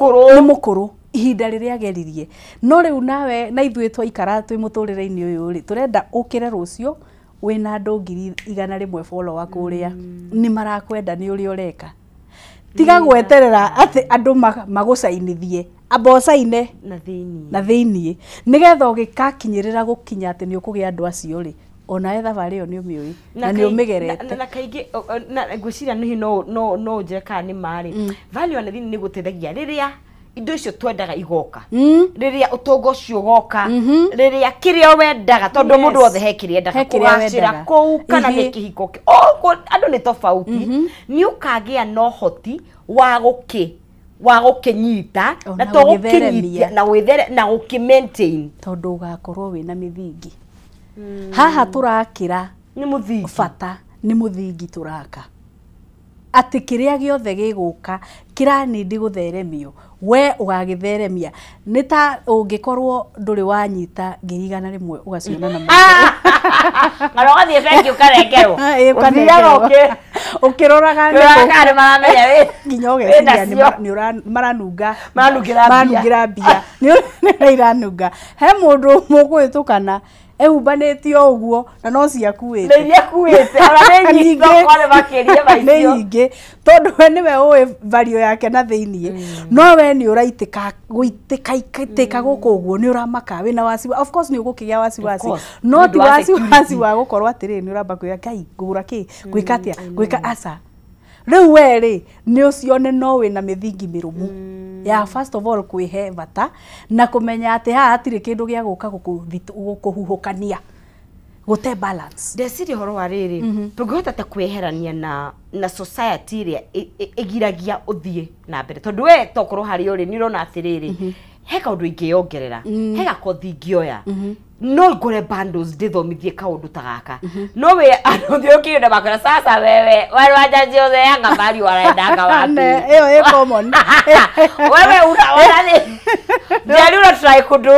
Mũkũrũ. Nĩ mũkũrũ ihinda rĩrĩa ageririe. No rĩu nawe na ithuĩ twaikara twĩ mũtũrĩre-inĩ ũyũ rĩ, tũrenda ũkĩre rũciũ wĩna andũ 100,000 follower kũrĩa, nĩ marakwenda nĩ ũrĩa ũreka. Tiga gweterera atĩ andũ magũcainithie, amba ũcaine na thĩiniĩ, na thĩiniĩ, nĩgetha ũgĩkakinyĩrĩra gũkinya atĩ nĩ ũkũgĩa andũ acio rĩ, onawe thabarĩ ĩyo nĩ ũmĩũĩ na nĩ ũmĩgerete. Na kaingĩ na ngwĩciria nĩ no njĩre kana nĩ marĩ value na thĩiniĩ nĩ gũteithagia rĩrĩa indo icio twendaga igoka, rĩrĩa ũtonga ũcio ũgoka, rĩrĩa kĩrĩa wendaga, tondũ mũndũ wothe he kĩrĩa endaga, kũgacĩra kũu kana nĩ kĩhiko, andũ nĩ tofauti, nĩ ũkagĩa na ũhoti wa gũkĩnyita na to gũkĩnyitia na gwĩthere na gũkĩ maintain, tondũ ũgakorwo wĩna mĩthingi. Haha tũrakĩra nĩ mũthingi, bata nĩ mũthingi tũraka, atĩ kĩrĩa gĩothe gĩgũka kĩranindi gũtheremio, we ũgagĩtheremia. Nĩ ta ũngĩkorwo ndũrĩ wanyita 100,000 ũgaciona na maitho, na ũgathiĩ bengi ũkarengerwo, ũthiaga ũkĩroraga nĩ maramenya wĩ nginya ũgeciria nĩ maranunga, maranungĩra mbia, nĩ iranunga. He mũndũ mũgwĩtũkana ehumbanĩtie o ũguo na no ciakuĩte, nĩ iria kuĩte, ona nĩ nyingĩ, okorwo makĩria ma icio nĩ nyingĩ, tondũ we nĩwe ũĩ value yake na thĩiniĩ, no we nĩ ũraitĩka gũitĩka gũkũ ũguo, nĩ ũramaka, wĩna wasiwasi. Of course nĩ ũgũkĩgĩa wasiwasi, no ti wasiwasi wa gũkorwo atĩrĩrĩ nĩ ũramba kwĩra Ngai ngũgũra kĩ, ngwĩka atĩa, ngwĩka aca. Rĩu we rĩ nĩ ũcione no wĩna mĩthingi mĩrũmu ya first of all kwĩhe bata na kũmenya atĩ haha hatirĩ kĩndũ gĩa gũka gũkũhuhũkania, gũte balance. Ndeciria ũhoro wa rĩrĩ, tũngĩhota ta kwĩherania na society ĩrĩa ĩgiragia ũthiĩ na mbere, tondũ we tokorwo harĩa ũrĩ nĩ ũrona atĩrĩrĩ, he kaũndũ ingĩongerera, he gakothi ingĩoya, no ngũre bundles ndĩthomithie kaũndũ ta gaka, no we andũ ũthiĩ ũkĩenda makwĩra sasa wewe warwanjajiotheanga mari waraendanga wapi, ĩyo ĩ common. Wewe unaona ni njeri una try kudu,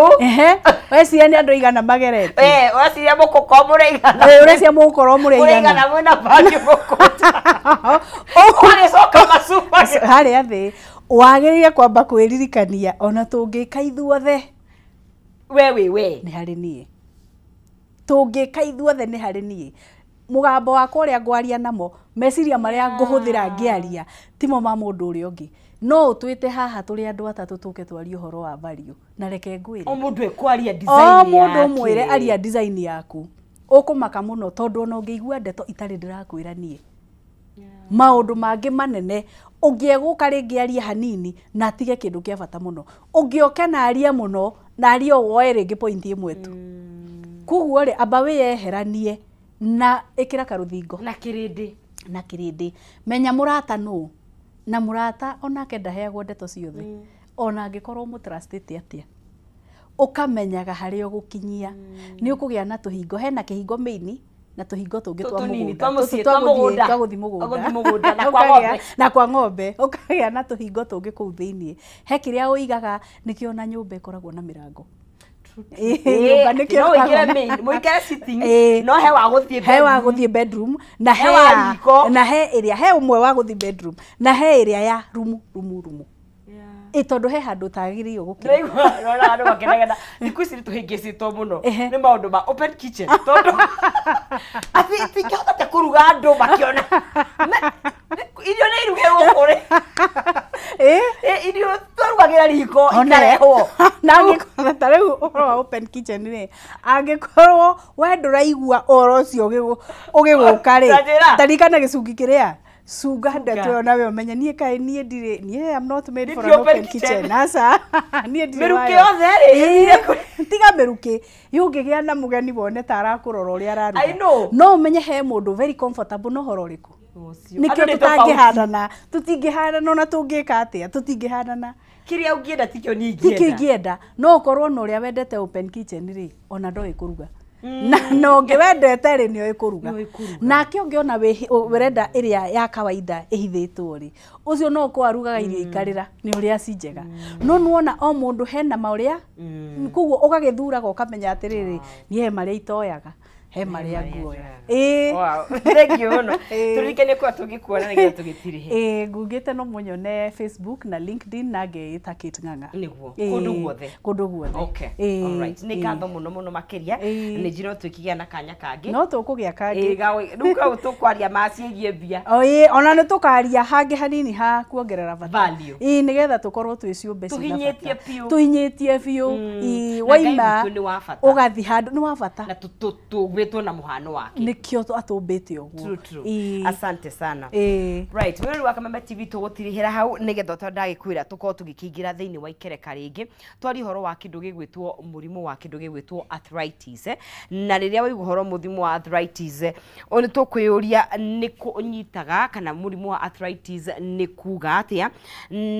weciria nĩ andũ aigana magerete, ũreciria mũkũkorwo mũrĩ igana, ũreciria mũgũkorwo mũrĩ igana mwĩna bagi mũkũta ũgĩcoka macuba harĩa thĩ. Wagĩrĩire kwamba kwĩririkania ona tũngĩka ithuothe, we we we nĩ harĩ niĩ, tũngĩka ithuothe nĩ harĩ niĩ, mũgambo wakwa ũrĩa ngwaria namo, meciria marĩa ngũhũthĩra ngĩaria timo ma mũndũ ũrĩa ũngĩ. No ũtwĩte haha tũrĩ andũ atatũ tũke twarie ũhoro wa value, na reke ngwĩre o mũndũ ekwaria design yake, o mũndũ ũmwĩre aria design yaku, ũkũmaka mũno tondũ ona ũngĩigua ndeto itarĩ ndĩrakwĩra niĩ maũndũ mangĩ manene, ũngĩegũka rĩngĩ arie hanini na atige kĩndũ kĩa bata mũno, ũngĩoke na arie mũno na arie woe rĩngĩ point ĩmwe tu. Koguo rĩ amba wĩyeheranie na ĩkĩra karũthingo na kĩrĩndĩ, na kĩrĩndĩ. Menya mũrata nũ, na mũrata onake ndaheagwo ndeto ciothe, ona angĩkorwo mũtrustĩte atĩa, ũkamenyaga harĩa ũgũkinyia. Nĩ ũkũgĩa na tũhingo, hena kĩhingo main na tũhingo tũngĩ twa mũgũnda, twa gũthiĩ mũgũnda na kwa ng'ombe, ũkagĩa na tũhingo tũngĩ kũu thĩiniĩ. He kĩrĩa ũigaga nĩkĩo na nyũmba ĩkoragwo na mĩrango. Nyũmba nĩkĩo no ũingĩre main, mũikare sitting, no he wa gũthiĩ he wa gũthiĩ bedroom, na he wa riko, na he ĩrĩa he ũmwe wa gũthiĩ bedroom, na he ĩrĩa ya rumu rumu rumu. Tondũ he handũ ũtagĩrĩirwo gũkĩra. Ndĩraigua andũ makĩnegena thikũ ici nĩtũhĩngĩcĩtwo mũno nĩ maũndũ ma open kitchen, tondũ atĩ tingĩhota kũruga andũ makĩona irio nĩ iruge gũkũ rĩ, irio twarugagĩra riko ikarehwo. Na angĩkorwo ta rĩu ũhoro wa open kitchen rĩ, angĩkorwo we ndũraigua ũhoro ũcio ũgĩgũka rĩ, taririkana gĩcungi kĩrĩa cunga ndeto ĩyo nawe ũmenye niĩ kaĩ niĩ ndirĩ, niĩ am not made for an open kitchen, aca niĩ ndirĩ mĩrukĩ yothe rĩ, tiga mĩrukĩ, ũngĩgĩa na mũgeni wone ta arakũrora ũrĩa araruga, no ũmenye he mũndũ very comfortable na ũhoro ũrĩkũ. Nĩkĩo tũtangĩhanana, tũtingĩhanana ona tũngĩka atĩa, tũtingĩhanana. Kĩrĩa ũngĩenda tikĩo niĩ ingĩenda, tikĩo ingĩenda. No ũkorwo na ũrĩa wendete open kitchen rĩ, ona ndoĩ kũruga, na ũngĩ wendete rĩ nĩoĩ kũruga, nake ũngĩ ona ũrenda ĩrĩa ya kawaida ĩhithĩtwo rĩ, ũcio no ũkorwo arugaga irio ikarĩra nĩ ũrĩa ci njega. No nĩwona o mũndũ hena maũrĩa, koguo ũgagĩthuraga ũkamenya atĩrĩrĩ, niĩ he marĩa itoyaga, He marĩa nguoya. Ĩĩ. Wow. Thank you mũno. Tũririkane kwa tũngĩkuona nĩgetha tũgĩtirihe. Ĩĩ, ngugĩte no mũnyone Facebook na LinkedIn na ngeĩta Kate Ng'ang'a. Nĩguo. Kũndũ guothe. Kũndũ guothe. Okay. All right. Nĩ ngatho mũno mũno makĩria. Nĩ njĩra twĩkĩgĩa na kanya kangĩ. No tũkũgĩa kangĩ. Ĩĩ, rĩu kau tũkwaria ma ciĩgiĩ mbia. O ĩĩ, ona nĩ tũkaria hangĩ hanini ha kuongerera bata. Value. Ĩĩ, nĩgetha tũkorwo twĩ ciũmbe ciĩna Tũhinyĩtie bata. biũ. Tũhinyĩtie biũ. Ĩĩ, waima ũgathiĩ handũ nĩ wa bata. Na tũgwĩtwo na mũhano wake. Nĩkĩo atũmbĩte ũguo. True, true. Asante sana. Right, mwĩrori wa Kameme TV tũgũtirihĩra hau nĩgetha ta ndagĩkwĩra tũkorwo tũgĩkĩingĩra thĩinĩ wa ikereka rĩngĩ twarie ũhoro wa kĩndũ gĩgwĩtwo mũrimũ wa kĩndũ gĩgwĩtwo arthritis, na rĩrĩa waigua ũhoro mũrimũ wa arthritis nĩ tũkwĩyũria nĩ kũ ũnyitaga kana mũrimũ wa arthritis nĩ kuga atĩa,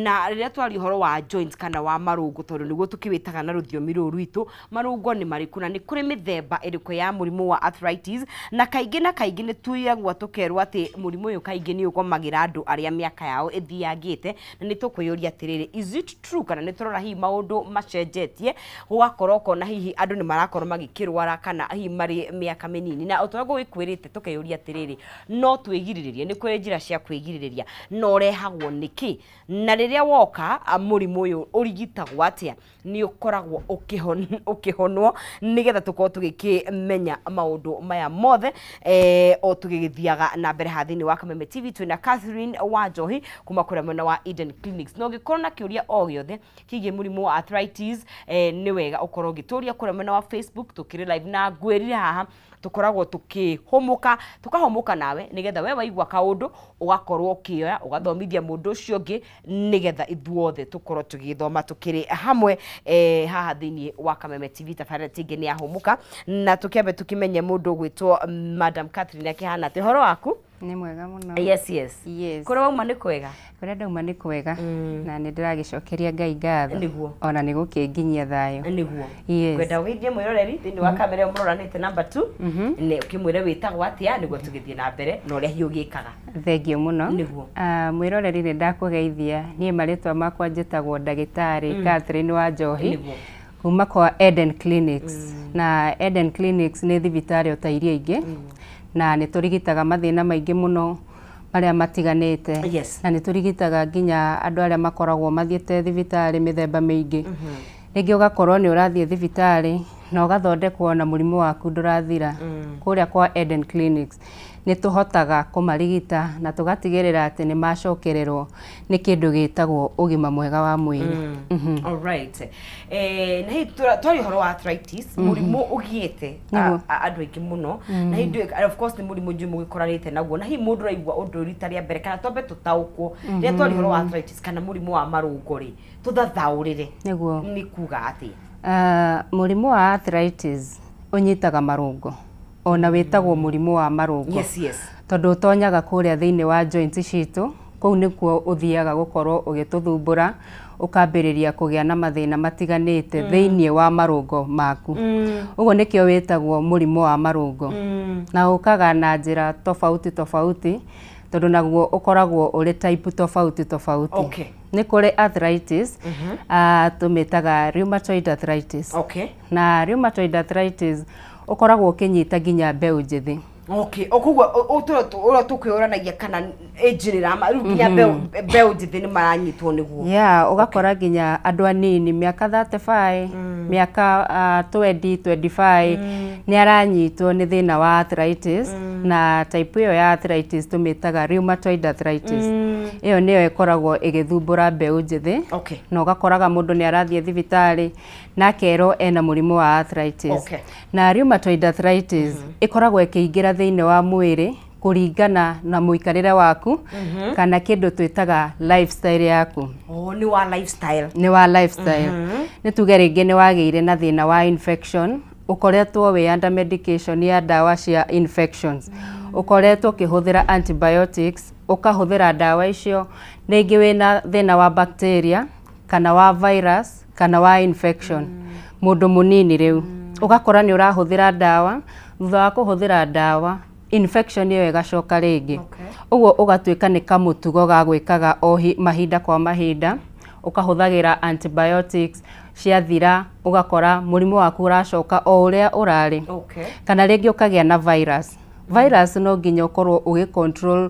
na rĩrĩa twaria ũhoro wa joints kana wa marũngo tondũ nĩguo tũkĩwĩtaga na rũthiomi rũrũ rwitũ, marũngo nĩ marĩkũ na nĩ kũrĩ mĩthemba ĩrĩkũ ya mũrimũ wa arthritis, na kaingĩ nĩ tuiragwo tũkerwo atĩ mũrimũ ũyũ kaingĩ nĩ ũgomagĩra andũ arĩa mĩaka yao ĩthiangĩte, na nĩ tũkwĩyũria atĩrĩrĩ, is it true kana nĩ tũrora hihi maũndũ macenjetie gũgakorwo ũkona hihi andũ nĩ marakorwo magĩkĩrwara kana hihi marĩ mĩaka mĩnini, na ũtorĩa ngũgĩkwĩrĩte tũkeyũria atĩrĩrĩ, no twĩgirĩrĩrie, nĩ kũrĩ njĩra cia kwĩgirĩrĩria, na ũrehagwo nĩkĩ, na rĩrĩa woka mũrimũ ũyũ ũrigitagwo atĩa, nĩ ũkoragwo ũkĩhonwo nĩgetha tũkorwo tũgĩkĩmenya maũndũ maya mothe o tũgĩgĩthiaga na mbere haha thĩinĩ wa Kameme TV. Twĩna Catherine Wanjohi kuma kũrĩa mwena wa Eden Clinics, na ũngĩkorwo na kĩũria o gĩothe kĩgiĩ mũrimũ wa arthritis, nĩ wega ũkorwo ũgĩtũria kũrĩa mwena wa Facebook, tũkĩrĩ live na ngwĩrire haha tũkoragwo tũkĩhũmũka tũkahũmũka nawe nĩgetha we waigua kaũndũ ũgakorwo ũkĩoya ũgathomithia mũndũ ũcio ũngĩ nĩgetha ithuothe tũkorwo tũgĩthoma tũkĩrĩ hamwe haha thĩinĩ wa Kameme TV. Tabarĩra tingĩ nĩ yahũmũka na tũkĩambe tũkĩmenye mũndũ ũgwĩtwo Madam Catherine akĩhana atĩa. Ũhoro waku? Nĩ mwega mũno. Yes, yes. Yes. Kũrĩa wauma nĩ kwega? Kũrĩa ndauma nĩ kwega na nĩ ndĩragĩcokeria Ngai ngatho. Nĩguo. Ona nĩ gũkĩnginyia thayũ. Nĩguo. Yes. Ngwenda ũgeithie mwĩroreri thĩinĩ wa kamera ĩyo mũroranĩte number 2, nĩ ũkĩmwĩre wĩtagwo atĩa nĩguo tũgĩthiĩ na mbere na ũrĩa hihi ũgĩkaga. Thengio mũno. Nĩguo. Mwĩroreri nĩ ndakũgeithia. Niĩ marĩtwa makwa njĩtagwo ndagĩtarĩ Catherine Wanjohi. Nĩguo. Kuma kwa Eden Clinics. Na Eden Clinics nĩ thibitarĩ o ta iria ingĩ. Na nĩ tũrigitaga mathĩna maingĩ mũno marĩa matiganĩte. Yes. Na nĩ tũrigitaga nginya andũ arĩa makoragwo mathiĩte thibitarĩ mĩthemba mĩingĩ. Rĩngĩ ũgakorwo nĩ ũrathiĩ thibitarĩ na ũgathondekwo na mũrimũ waku ndũrathira. Kũrĩa kwa Eden Clinics nĩ tũhotaga kũmarigita na tũgatigĩrĩra atĩ nĩ macokererwo nĩ kĩndũ gĩtagwo ũgima mwega wa mwĩrĩ. All right. Na hihi twaria ũhoro wa arthritis, mũrimũ ũgiĩte andũ aingĩ mũno, na hihi of course nĩ mũrimũ njũĩ mũgĩkoranĩte naguo, na hihi mũndũ ũraigua ũndũ rita rĩa mbere kana twambe tũtaũkwo rĩrĩa twaria ũhoro wa arthritis kana mũrimũ wa marũngo rĩ, tũthathaũrĩre. Nĩguo. Nĩ kuga atĩa? Mũrimũ wa arthritis ũnyitaga marũngo, ona wĩtagwo mũrimũ wa marũngo. Yes, yes. Tondũ ũtonyaga kũrĩa thĩinĩ wa joints citũ, kũu nĩkuo ũthiaga gũkorwo ũgĩtũthumbũra, ũkambĩrĩria kũgĩa na mathĩna matiganĩte thĩinĩ wa marũngo maku. Ũguo nĩkĩo wĩtagwo mũrimũ wa marũngo. Na ũkaga na njĩra tofauti tofauti, tondũ naguo ũkoragwo ũrĩ type tofauti tofauti. Okay. Nĩ kũrĩ arthritis, tũmĩtaga rheumatoid arthritis. Okay. Na rheumatoid arthritis ũkoragwo ũkĩnyita nginya mbeũ njĩthĩ. Okay, koguo ũrĩa tũkwĩyũranagia kana age nĩ rĩu nginya mbeũ njĩthĩ nĩ maranyitwo nĩguo. Yeah, ũgakora nginya andũ anini mĩaka 35, mĩaka 20, 25 nĩ aranyitwo nĩ thĩna wa arthritis, na type ĩyo ya arthritis tũmĩtaga rheumatoid arthritis. Ĩyo nĩyo ĩkoragwo ĩgĩthumbũra mbeũ njĩthĩ. Okay. Na ũgakoraga mũndũ nĩ arathiĩ thibitarĩ na akerwo ena mũrimũ wa arthritis. Okay. Na rheumatoid arthritis ĩkoragwo ĩkĩingĩra thĩinĩ wa mwĩrĩ kũringana na mũikarĩre waku kana kĩndũ twĩtaga lifestyle yaku. Oh, nĩ wa lifestyle. Nĩ wa lifestyle. Nĩ tuge rĩngĩ nĩ wagĩire na thĩna wa infection, ũkoretwo wĩ under medication ya ndawa cia infections, ũkoretwo ũkĩhũthĩra antibiotics, ũkahũthĩra ndawa icio, rĩngĩ wĩna thĩna wa bacteria kana wa virus kana wa infection. Mũndũ mũnini rĩu ũgakora nĩ ũrahũthĩra ndawa, thutha wa kũhũthĩra ndawa infection ĩyo ĩgacoka rĩngĩ. Ũguo ũgatuĩka nĩ kamũtugo ga gwĩkaga o mahinda kwa mahinda, ũkahũthagĩra antibiotics. Ciathira ũgakora mũrimũ waku ũracoka o ũrĩa ũrarĩ. Kana rĩngĩ ũkagĩa na virus. Virus no nginya ũkorwo ũgĩ control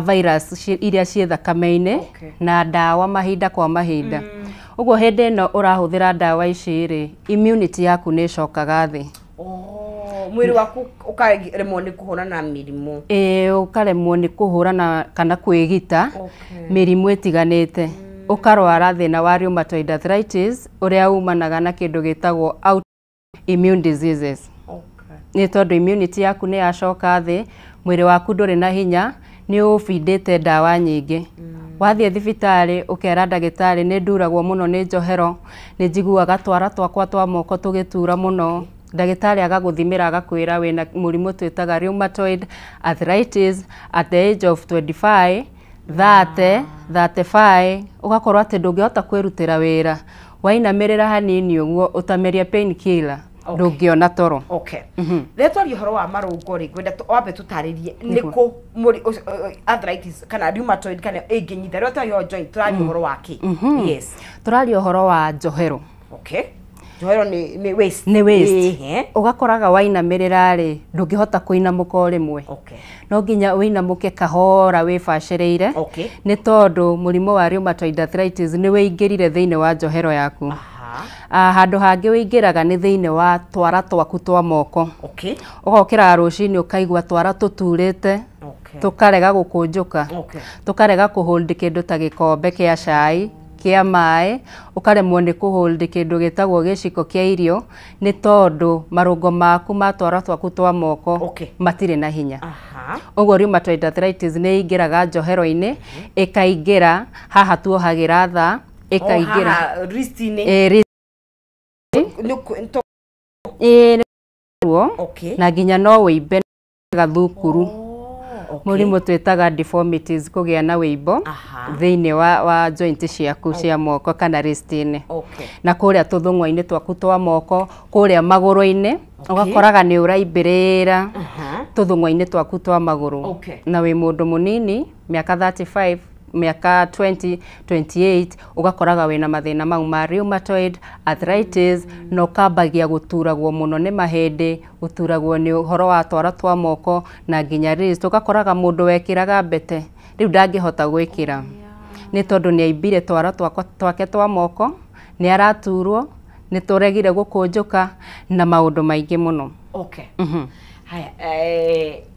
virus iria ciĩ thakame-inĩ na ndawa mahinda kwa mahinda. Ũguo hĩndĩ ĩno ũrahũthĩra ndawa ici rĩ, immunity yaku nĩ ĩcokaga thĩ. Mwĩrĩ waku ũkaremwo nĩ kũhũrana na mĩrimũ. Ĩĩ, ũkaremwo nĩ kũhũrana kana kwĩgita mĩrimũ ĩtiganĩte. Ũkarwara thĩna wa rheumatoid arthritis ũrĩa umanaga na kĩndũ gĩtagwo autoimmune diseases. Nĩ tondũ immunity yaku nĩ yacoka thĩ, mwĩrĩ waku ndũrĩ na hinya, nĩ ũbindĩte ndawa nyingĩ. Wathiĩ thibitarĩ ũkera ndagĩtarĩ nĩ nduragwo mũno nĩ njohero, nĩ njiguaga twara twakwa twa moko tũgĩtura mũno. Ndagĩtarĩ agagũthimĩra agakwĩra wĩna mũrimũ twĩtaga rheumatoid arthritis at the age of 25, 30, 35, ũgakorwo atĩ ndũngĩhota kwĩrutĩra wĩra. Wainamĩrĩra hanini ũguo ũtameria pain killer, ndũngĩona toro. Rĩrĩa twaria ũhoro wa marũngo rĩ, ngwenda wambe tũtarĩrie nĩkũ arthritis kana rheumatoid kana ĩngĩnyita. Rĩrĩa twaria joint tũraria ũhoro wa kĩ? Yes. Tũraria ũhoro wa njohero. Njohero nĩ waist. Nĩ waist. Ũgakoraga wainamĩrĩra rĩ, ndũngĩhota kũinamũka o rĩmwe. No nginya ũinamũke kahora wĩbacĩrĩire. Nĩ tondũ mũrimũ wa rheumatoid arthritis nĩ wĩingĩrire thĩinĩ wa njohero yaku. Handũ hangĩ wĩingĩraga nĩ thĩinĩ wa twara twaku twa moko. Ũgokĩra rũcinĩ ũkaigua twara tũturĩte, tũkarega gũkũnjũka, tũkarega kũhold kĩndũ ta gĩkombe kĩa cai, kĩa maĩ, ũkaremwo nĩ kũhold kĩndũ gĩtagwo gĩciko kĩa irio, nĩ tondũ marũngo maku ma twara twaku twa moko matirĩ na hinya. Ũguo rheumatoid arthritis nĩ ĩingĩraga njohero-inĩ, ĩkaingĩra haha tuohagĩra thaa, ĩkaingĩra wrist-inĩ. Na nginya no wĩimbe gathukuru. Mũrimũ twĩtaga deformities, kũgĩa na wĩimbo thĩinĩ wa joint ciaku cia moko kana wrist-inĩ. Na kũrĩa tũthũng'wa-inĩ twaku twa moko, kũrĩa magũrũ-inĩ, ũgakoraga nĩ ũraimbĩrĩra tũthũng'wa-inĩ twaku twa magũrũ. Na wĩ mũndũ mũnini, mĩaka 35, mĩaka 20, 28, ũgakoraga wĩna mathĩna mau ma rheumatoid arthritis, na ũkambagia gũturagwo mũno nĩ mahĩndĩ, gũturagwo nĩ ũhoro wa twara twa moko na nginya wrist. Ũgakoraga mũndũ wekĩraga mbete rĩu ndangĩhota gwĩkĩra, nĩ tondũ nĩ aimbire twara twake twa moko, nĩ araturwo, nĩ tũregire gũkũnjũka na maũndũ maingĩ mũno. Haya,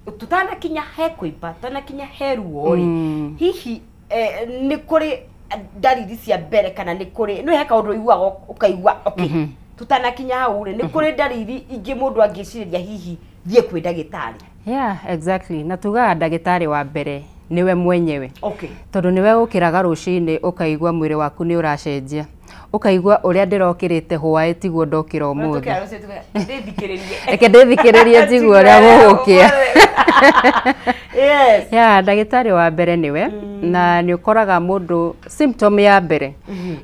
tũtanakinya he kũimba, tũtanakinya he ruo rĩ, hihi nĩ kũrĩ ndariri cia mbere kana nĩ kũrĩ nĩ he kaũndũ ũiguaga ũkaigua tũtanakinya hau rĩ, nĩ kũrĩ ndariri ingĩ mũndũ angĩcirĩria hihi thiĩ kwĩ ndagĩtarĩ? Yeah, exactly. Na tugaga ndagĩtarĩ wa mbere nĩwe mwenyewe. Tondũ nĩwe ũkĩraga rũcinĩ ũkaigua mwĩrĩ waku nĩ ũracenjia, ũkaigua ũrĩa ndĩrokĩrĩte hwaĩ tiguo ndokĩra ũmũthĩ. Reke ndĩthikĩrĩrie tiguo ũrĩa gũgũkĩa. Yeah, ndagĩtarĩ wa mbere nĩwe. Na nĩ ũkoraga mũndũ symptom ya mbere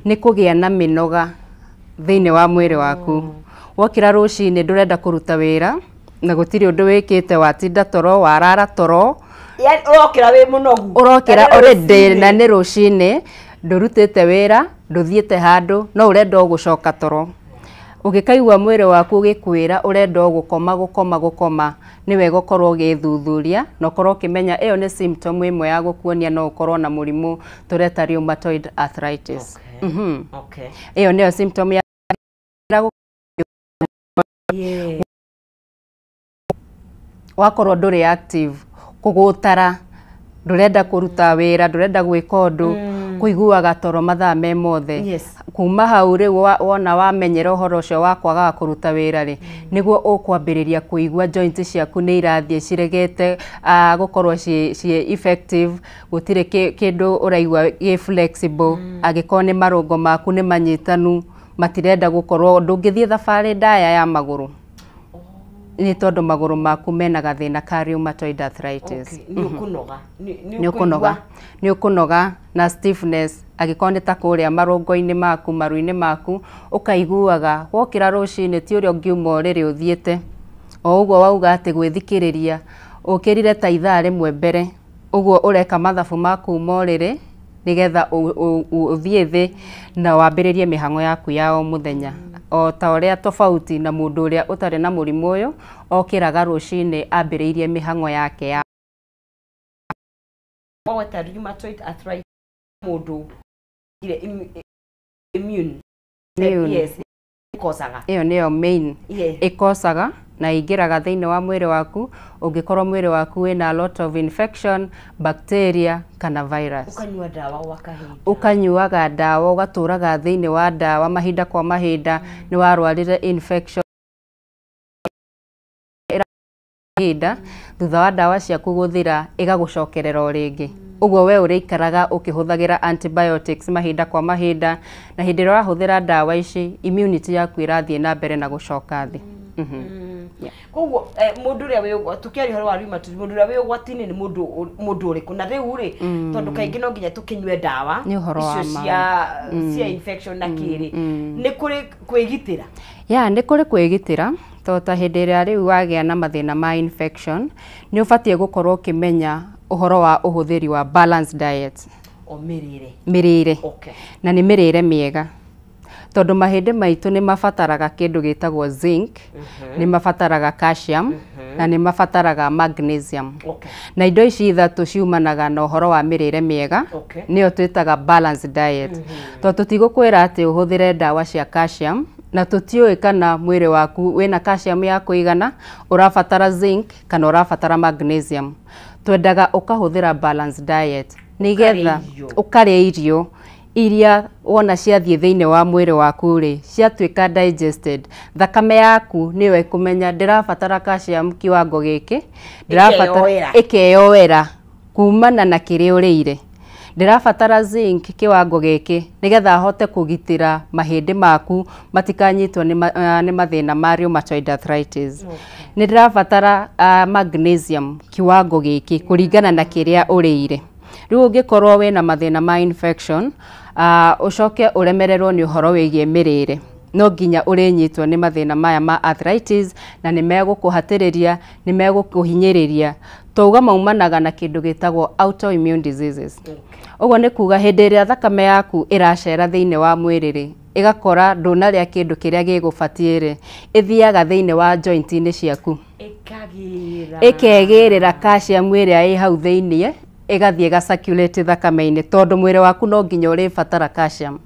nĩ kũgĩa na mĩnoga thĩinĩ wa mwĩrĩ waku. Wokĩra rũcinĩ ndũrenda kũruta wĩra na gũtirĩ ũndũ wĩkĩte, watinda toro, warara toro, ũrokĩra wĩ mũnogu, ũrokĩra already na nĩ rũcinĩ, ndũrutĩte wĩra, ndũthiĩte handũ, no ũrenda o gũcoka toro. Ũngĩkaigua mwĩrĩ waku ũgĩkwĩra ũrenda o gũkoma gũkoma gũkoma, nĩ wega ũkorwo ũgĩthuthuria na ũkorwo ũkĩmenya ĩyo nĩ symptom ĩmwe ya gũkuonia no ũkorwo na mũrimũ tũreta rheumatoid arthritis. Ĩyo nĩyo symptom ya wakorwo ndũrĩ active, kũgũtara, ndũrenda kũruta wĩra, ndũrenda gwĩka ũndũ, kũiguaga toro mathaa me mothe. Kuma hau rĩu wona wamenyera ũhoro ũcio wa kwagaga kũruta wĩra rĩ, nĩguo ũkwambĩrĩria kũigua joint ciaku nĩ irathiĩ ciregete gũkorwo ciĩ effective, gũtirĩ kĩndũ ũraigua gĩ flexible, angĩkorwo nĩ marũngo maku nĩ manyitanu, matirenda gũkorwo, ndũngĩthiĩ thabarĩ ndaya ya magũrũ nĩ tondũ magũrũ maku mena gathĩna ka rheumatoid arthritis. Nĩ ũkũnoga na stiffness, angĩkorwo nĩ ta kũrĩa marũngo-inĩ maku, maru-inĩ maku, ũkaiguaga wokĩra rũcinĩ ti ũrĩa ũngiuma ũrĩrĩ ũthiĩte, o ũguo wauga atĩ gwĩthikĩrĩria, ũkĩrire ta ithaa rĩmwe mbere, ũguo ũreka mathabu ma kuma ũrĩrĩ nigetha ũthiĩ thĩ na wambĩrĩrie mĩhang'o yaku ya o mũthenya. O ta ũrĩa tofauti na mũndũ ũrĩa ũtarĩ na mũrimũ ũyũ okĩraga rũcinĩ ambĩrĩirie mĩhang'o yake ya wagweta rheumatoid arthritis mũndũ ile immune. Yes, ĩkosaga. Ĩyo nĩyo main. Ĩkosaga na ingĩraga thĩinĩ wa mwĩrĩ waku ũngĩkorwo mwĩrĩ waku wĩna a lot of infection, bacteria kana virus. Ũkanyua ndawa gwa kahinda. Ũkanyuaga ndawa, ũgatũraga thĩinĩ wa ndawa mahinda kwa mahinda. Nĩ warwarire infection mahinda, thutha wa ndawa ciaku gũthira ĩgagũcokerera o rĩngĩ. Ũguo we ũrĩikaraga ũkĩhũthagĩra antibiotics mahinda kwa mahinda, na hĩndĩ ĩrĩa ũrahũthĩra ndawa ici immunity yaku ĩrathiĩ na mbere na gũcoka thĩ. Koguo mũndũ ũrĩa wĩ tũkĩaria ũhoro wa rheumatoid, mũndũ ũrĩa wĩ ũgwati-inĩ nĩ mũndũ ũrĩkũ? Na rĩu rĩ, tondũ kaingĩ no nginya tũkĩnyue ndawa icio cia infection na kĩrĩ, nĩ kũrĩ kwĩgitĩra? Ya, nĩ kũrĩ kwĩgitĩra. To ta hĩndĩ ĩrĩa rĩu wagĩa na mathĩna ma infection, nĩ ũbatiĩ gũkorwo ũkĩmenya ũhoro wa ũhũthĩri wa balanced diet. O mĩrĩre. Mĩrĩre. Okay. Na nĩ mĩrĩre mĩega. Tondũ mahĩndĩ maitũ nĩ mabataraga kĩndũ gĩtagwo zinc, nĩ mabataraga calcium, na nĩ mabataraga magnesium. Okay. Na indo ici ithatũ ciumanaga na ũhoro wa mĩrĩre mĩega, Okay. nĩyo twĩtaga balanced diet. Tondũ tũtigũkwĩra atĩ ũhũthĩre ndawa cia calcium, na tũtiũĩ kana mwĩrĩ waku wĩna calcium ya kũigana, ũrabatara zinc kana ũrabatara magnesium. Twendaga ũkahũthĩra balanced diet nĩgetha ũkarĩa irio iria wona ciathiĩ thĩinĩ wa mwĩrĩ waku rĩ, ciatuĩka digested, thakame yaku nĩyo ĩkũmenya ndĩrabatara calcium kiwango gĩkĩ, ndĩrabatara ĩkeyoera kumana na kĩrĩa ũrĩire. Ndĩrabatara zinc kiwango gĩkĩ nĩgetha hote kũgitĩra mahĩndĩ maku matikanyitwo nĩ mathĩna ma rheumatoid arthritis. Nĩ ndĩrabatara magnesium kiwango gĩkĩ kũringana na kĩrĩa ũrĩire. Rĩu ũngĩkorwo wĩna mathĩna ma infection, ũcoke ũremererwo nĩ ũhoro wĩgiĩ mĩrĩre, no nginya ũrĩnyitwo nĩ mathĩna maya ma arthritis, na nĩ megũkũhatĩrĩria, nĩ megũkũhinyĩrĩria. Twauga maumanaga na kĩndũ gĩtagwo autoimmune diseases. Ũguo nĩ kuga hĩndĩ ĩrĩa thakame yaku ĩracera thĩinĩ wa mwĩrĩ rĩ, ĩgakora ndũnarĩa kĩndũ kĩrĩa gĩgũbatiĩ rĩ, ĩthiaga thĩinĩ wa joint-inĩ ciaku, ĩkegĩrĩra calcium ĩrĩa ĩ hau thĩinĩ, ĩgathiĩ ĩgacirculate thakame-inĩ, tondũ mwĩrĩ waku no nginya ũrĩbatara calcium.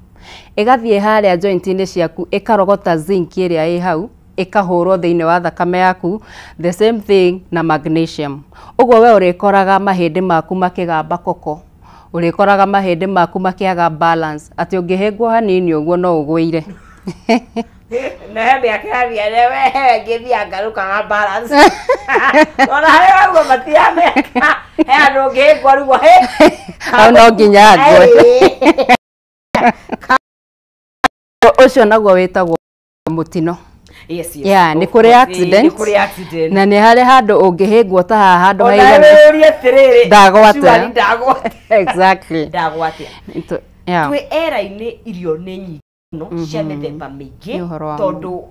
Ĩgathiĩ harĩa joint-inĩ ciaku, ĩkarogota zinc ĩrĩa ĩ hau, ĩkahũrwo thĩinĩ wa thakame yaku, the same thing na magnesium. Ũguo we ũrĩkoraga mahĩndĩ maku makĩgamba koko, ũrĩkoraga mahĩndĩ maku makĩaga balance, atĩ ũngĩhĩngwo hanini ũguo no ũgũire. Na he mĩaka yathia, we ngĩthiĩ ngarũkaga balance. Ona harĩa ũguo matirameka, he andũ ũngĩhĩngwo rĩu hĩ. Hau no nginya ngwe. Ũcio naguo wĩtagwo mũtino. Yes, yes. Yeah, nĩ kũrĩ accident. Nĩ kũrĩ accident. Na nĩ harĩ handũ ũngĩhĩngwo ta haha handũ haigana. Ona wĩũrie atĩrĩrĩ, ndagwate. Ndagwate. Exactly. Ndagwate. Yeah. Twĩ era-inĩ irio nĩ nyingĩ mũno cia mĩthemba mĩingĩ, tondũ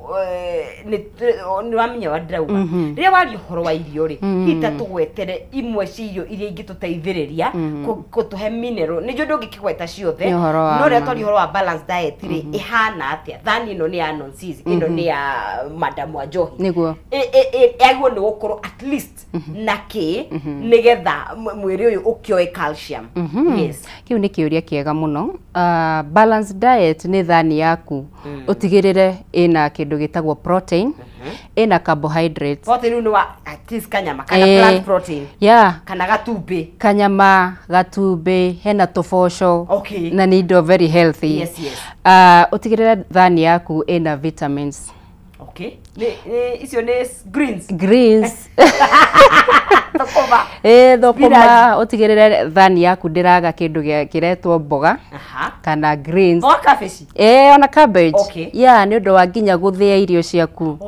nĩ wamenya wa ndĩrauga. Rĩrĩa waria ũhoro wa irio rĩ, hihi ta tũgwetere imwe cia irio iria ingĩtũteithĩrĩria gũtũhe mineral. Nĩ njũĩ ndũngĩkĩgweta ciothe, no rĩrĩa twaria ũhoro wa balanced diet rĩ, ĩhana atĩa? Thani ĩno nĩ ya nonsense, ĩno nĩ ya Madam wa Njohi. Nĩguo. Yagĩrĩirwo nĩ gũkorwo at least na kĩ nĩgetha mwĩrĩ ũyũ ũkĩoe calcium. Yes. Kĩu nĩ kĩũria kĩega mũno. Balanced diet nĩ thani yaku ũtigĩrĩre ĩna kĩndũ gĩtagwo protein, ĩna carbohydrates. Protein nĩ wa at least kanyama kana plant protein. Yeah. Kana gatumbĩ. Kanyama, gatumbĩ, hena tũboco. Okay. Na nĩ indo very healthy. Yes, yes. Ũtigĩrĩre thani yaku ĩna vitamins. Okay. Icio nĩ greens. Greens. Thũkũma. Thũkũma, ũtigĩrĩre thani yaku ndĩraga kĩndũ kĩretwo mboga kana greens. O cabbage. Ona cabbage. Okay. Yeah, nĩ ũndũ wa nginya gũthĩa irio ciaku.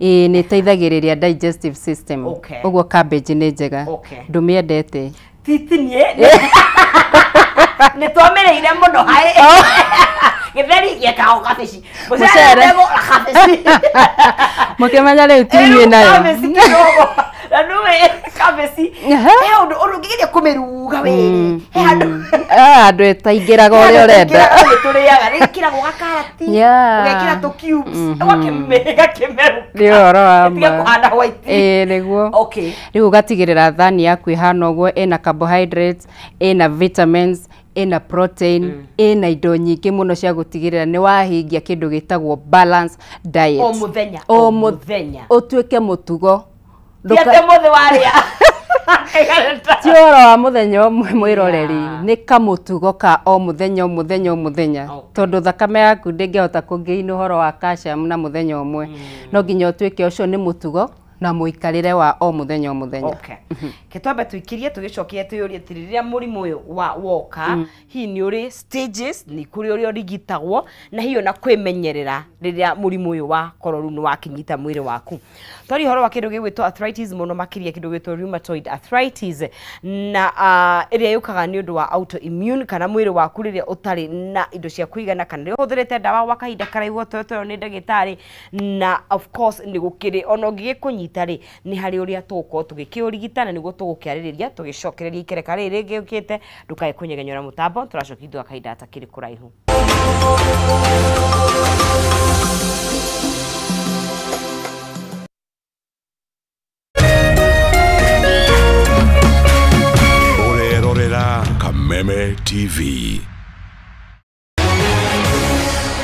Nĩ ĩteithagĩrĩria digestive system. Okay. Ũguo cabbage nĩ njega. Okay. Ndũmĩendete. Ti niĩ. Nĩ twamĩrĩire mũno haĩ. Gĩtheri gĩekaga cabbage. Mũcere na cabbage. Mũkĩmenya rĩu ti inyuĩ nayo. Cabbage kidogo. Na nũĩ. Kabeci he undu ungigeria kumiruga wiri he handu andu etaingiraga uria urenda turiaga rikiragwo gakarati ugekira tu cubes ugakĩmeruka nĩ ũhoro wa ma kuhana white ĩĩ nĩguo. Okay, rĩu ũgatigĩrĩra thani yaku ĩhana ũguo, ĩna carbohydrates, ĩna vitamins, ĩna protein, ĩna indo nyingĩ mũno cia gũtigĩrĩra nĩ wahingia kĩndũ gĩtagwo balance diet. O mũthenya, o mũthenya ũtuĩke mũtugo. Ti atĩ mũthĩ warĩa ti ũhoro wa mũthenya ũmwe mwĩroreri, nĩ kamũtugo ka o mũthenya o mũthenya o mũthenya, tondũ thakame yaku ndĩngĩhota kũngĩina ũhoro wa calcium na mũthenya ũmwe, no nginya ũtuĩke ũcio nĩ mũtugo na mũikarĩre wa o mũthenya o mũthenya. Okay. Ke twambe tuikirie tugicokie tuyurie rĩrĩa mũrimũ ũyũ wa woka hihi nĩ ũrĩ stages, nĩ kũrĩ ũrĩa ũrigitagwo na hiyo na kwĩmenyerera rĩrĩa mũrimũ ũyũ wa korwo rĩu nĩ wakinyita mwĩrĩ waku. Twari ũhoro wa kĩndũ gĩgwĩtwo arthritis mũno makĩria kĩndũ gĩgwĩtwo rheumatoid arthritis na ĩrĩa yũkaga nĩ ũndũ wa autoimmune kana mwĩrĩ waku rĩrĩa ũtarĩ na indo cia kũigana kana rĩrĩa ũhũthĩrĩte ndawa gwa kahinda karaihu ũtoetwo nĩ ndagĩtarĩ, na of course nĩ gũkĩrĩ ona ũngĩgĩkũnyita rĩ nĩ harĩ ũrĩa tũgũkorwo tũgĩkĩũrigita na nĩguo tũgũkĩarĩrĩria tũgĩcokereria ikereka rĩrĩ rĩngĩ ũkĩte. Ndũkae kũnyegenyora mũtambo, tũracokia ithuĩ kahinda gatakĩrĩ kũraihu. Ũrerorera Kameme TV.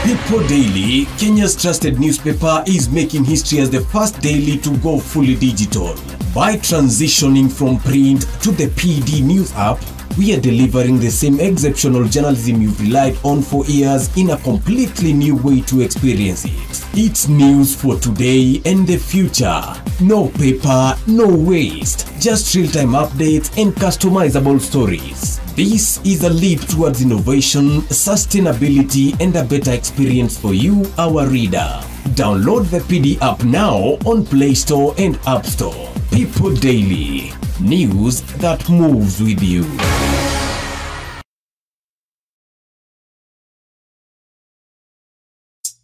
People Daily, Kenya's trusted newspaper, is making history as the first daily to go fully digital. By transitioning from print to the PD News app, we are delivering the same exceptional journalism you've relied on for years in a completely new way to experience it. It's news for today and the future. No paper, no waste. Just real-time updates and customizable stories. This is a leap towards innovation, sustainability, and a better experience for you, our reader. Download the PD app now on Play Store and App Store. People Daily. News that moves with you.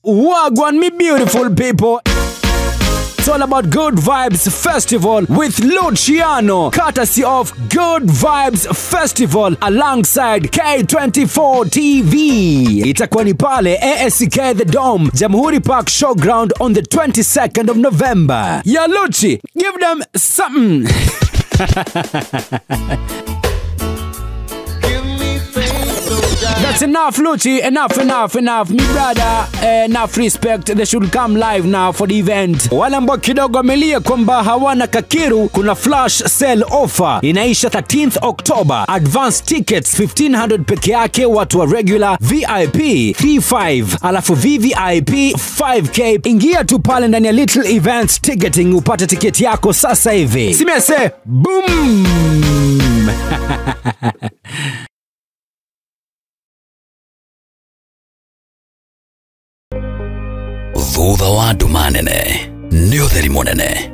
Wagwan, me beautiful people. It's all about Good Vibes Festival with Luciano, courtesy of Good Vibes Festival alongside K24 TV. Itakuwa ni pale ASK The Dome, Jamhuri Park Showground on the 22nd of November. Ya Luchi, give them something. That's enough, Luchi. Enough, enough, enough. Me brother, enough respect. They should come live now for the event. Wale ambao kidogo wamelia kwamba hawana kakiru, kuna flash sale offer inaisha 13th October. Advance tickets 1500 peke yake, watu wa regular, VIP 35, alafu VVIP 5k. Ingia tu pale ndani ya Little Events Ticketing upate tiketi yako sasa hivi. Simese, boom! Thutha wa nduma nene nĩ ũtheri mũnene,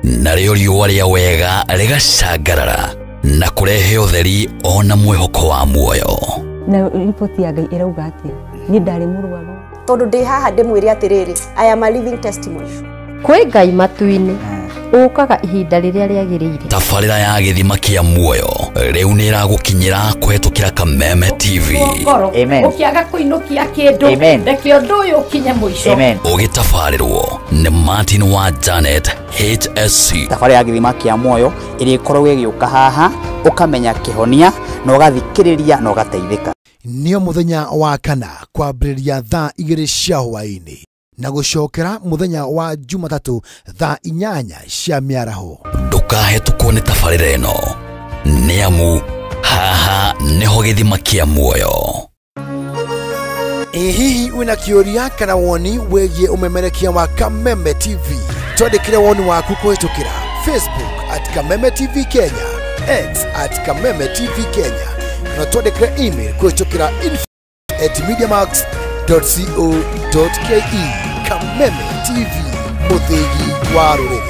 narĩo riũa rĩa wega rĩgacangarara na kũrehe ũtheri ona mwĩhoko wa muoyo. Na riboti ya Ngai ĩrauga atĩa? Niĩ ndarĩ mũrwaru. Tondũ ndĩ haha ndĩmwĩre atĩrĩrĩ, I am a living testimony. Kwĩ Ngai matu-inĩ ũkaga ihinda rĩrĩa rĩagĩrĩire. Tabarĩra ya gĩthima kĩa muoyo rĩu nĩ ĩragũkinyĩra kũhetũkĩra Kameme TV. Amen. Ũkĩaga kũinũkia kĩndũ, reke ũndũ ũyũ ũkinye mũico. Ũgĩtabarĩrwo nĩ Martin wa Janet HSC. Tabarĩra ya gĩthima kĩa muoyo ĩrĩa ĩkoragwo ĩgĩũka haha ũkamenya kĩhonia na ũgathikĩrĩria na ũgateithĩka. Nĩo mũthenya wa kana kwambĩrĩria thaa 2 cia hwaĩ-inĩ na gũcokera mũthenya wa Jumatatu thaa 8 cia mĩaraho. Ndũkahetũkwo nĩ tabarĩra ĩno, nĩ amu haha nĩho gĩthima kĩa muoyo. Ĩ hihi wĩna kĩũria kana woni wĩgiĩ ũmemerekia wa Kameme TV? Twandĩkĩre woni waku kũhĩtũkĩra Facebook at Kameme TV Kenya, X at Kameme TV Kenya, na twandĩkĩre email kũhĩtũkĩra info@mediamax.co.ke. Kameme TV, mũthĩgi wa rũrĩrĩ.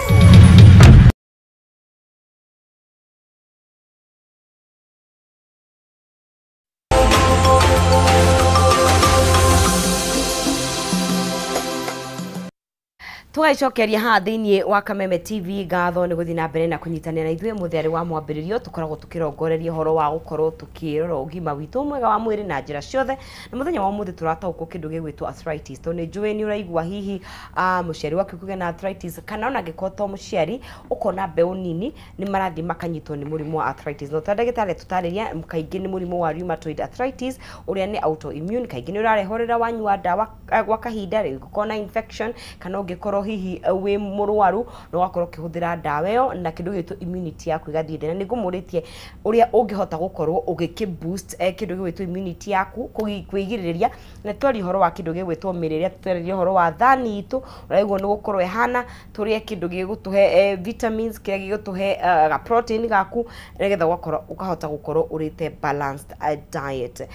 Tũgagĩcokeria haha thĩinĩ wa Kameme TV ngatho nĩ gũthiĩ na mbere na kũnyitanĩra na ithuĩ mũthia wa mwambĩrĩrio. Tũkoragwo tũkĩrongoreria ũhoro wa gũkorwo tũkĩrora ũgima witũ mwega wa mwĩrĩ na njĩra ciothe, na mũthenya wa ũmũthĩ tũrataũkwo kĩndũ gĩgwĩtwo arthritis, tondũ nĩ njũĩ nĩ ũraigua hihi mũciari waku kũgĩa na arthritis, kana ona angĩkorwo to mũciari ũkona mbeũ nini nĩ marathiĩ makanyitwo nĩ mũrimũ wa arthritis. No ta ndagĩtarĩ tũtarĩria, kaingĩ nĩ mũrimũ wa rheumatoid arthritis ũrĩa nĩ autoimmune, kaingĩ nĩ ũrarehwo rĩrĩa wanyua ndawa gwa kahinda, rĩngĩ ũkorwo na infection kana ũngĩkorwo hihi wĩ mũrwaru na ũgakorwo ũkĩhũthĩra ndawa ĩyo na kĩndũ gĩgwĩtwo immunity yaku ĩgathiĩ thĩ. Na nĩ ngũmũrĩtie ũrĩa ũngĩhota gũkorwo ũgĩkĩ boost kĩndũ gĩgwĩtwo immunity yaku kwĩgirĩrĩria, na twaria ũhoro wa kĩndũ gĩgwĩtwo mĩrĩre, twarĩria ũhoro wa thani itũ ũraigua nĩ gũkorwo ĩhana tũrĩe kĩndũ gĩgũtũhe vitamins, kĩrĩa gĩgũtũhe ga protein gaku, nĩgetha ũgakorwo ũkahota gũkorwo ũrĩte balanced diet.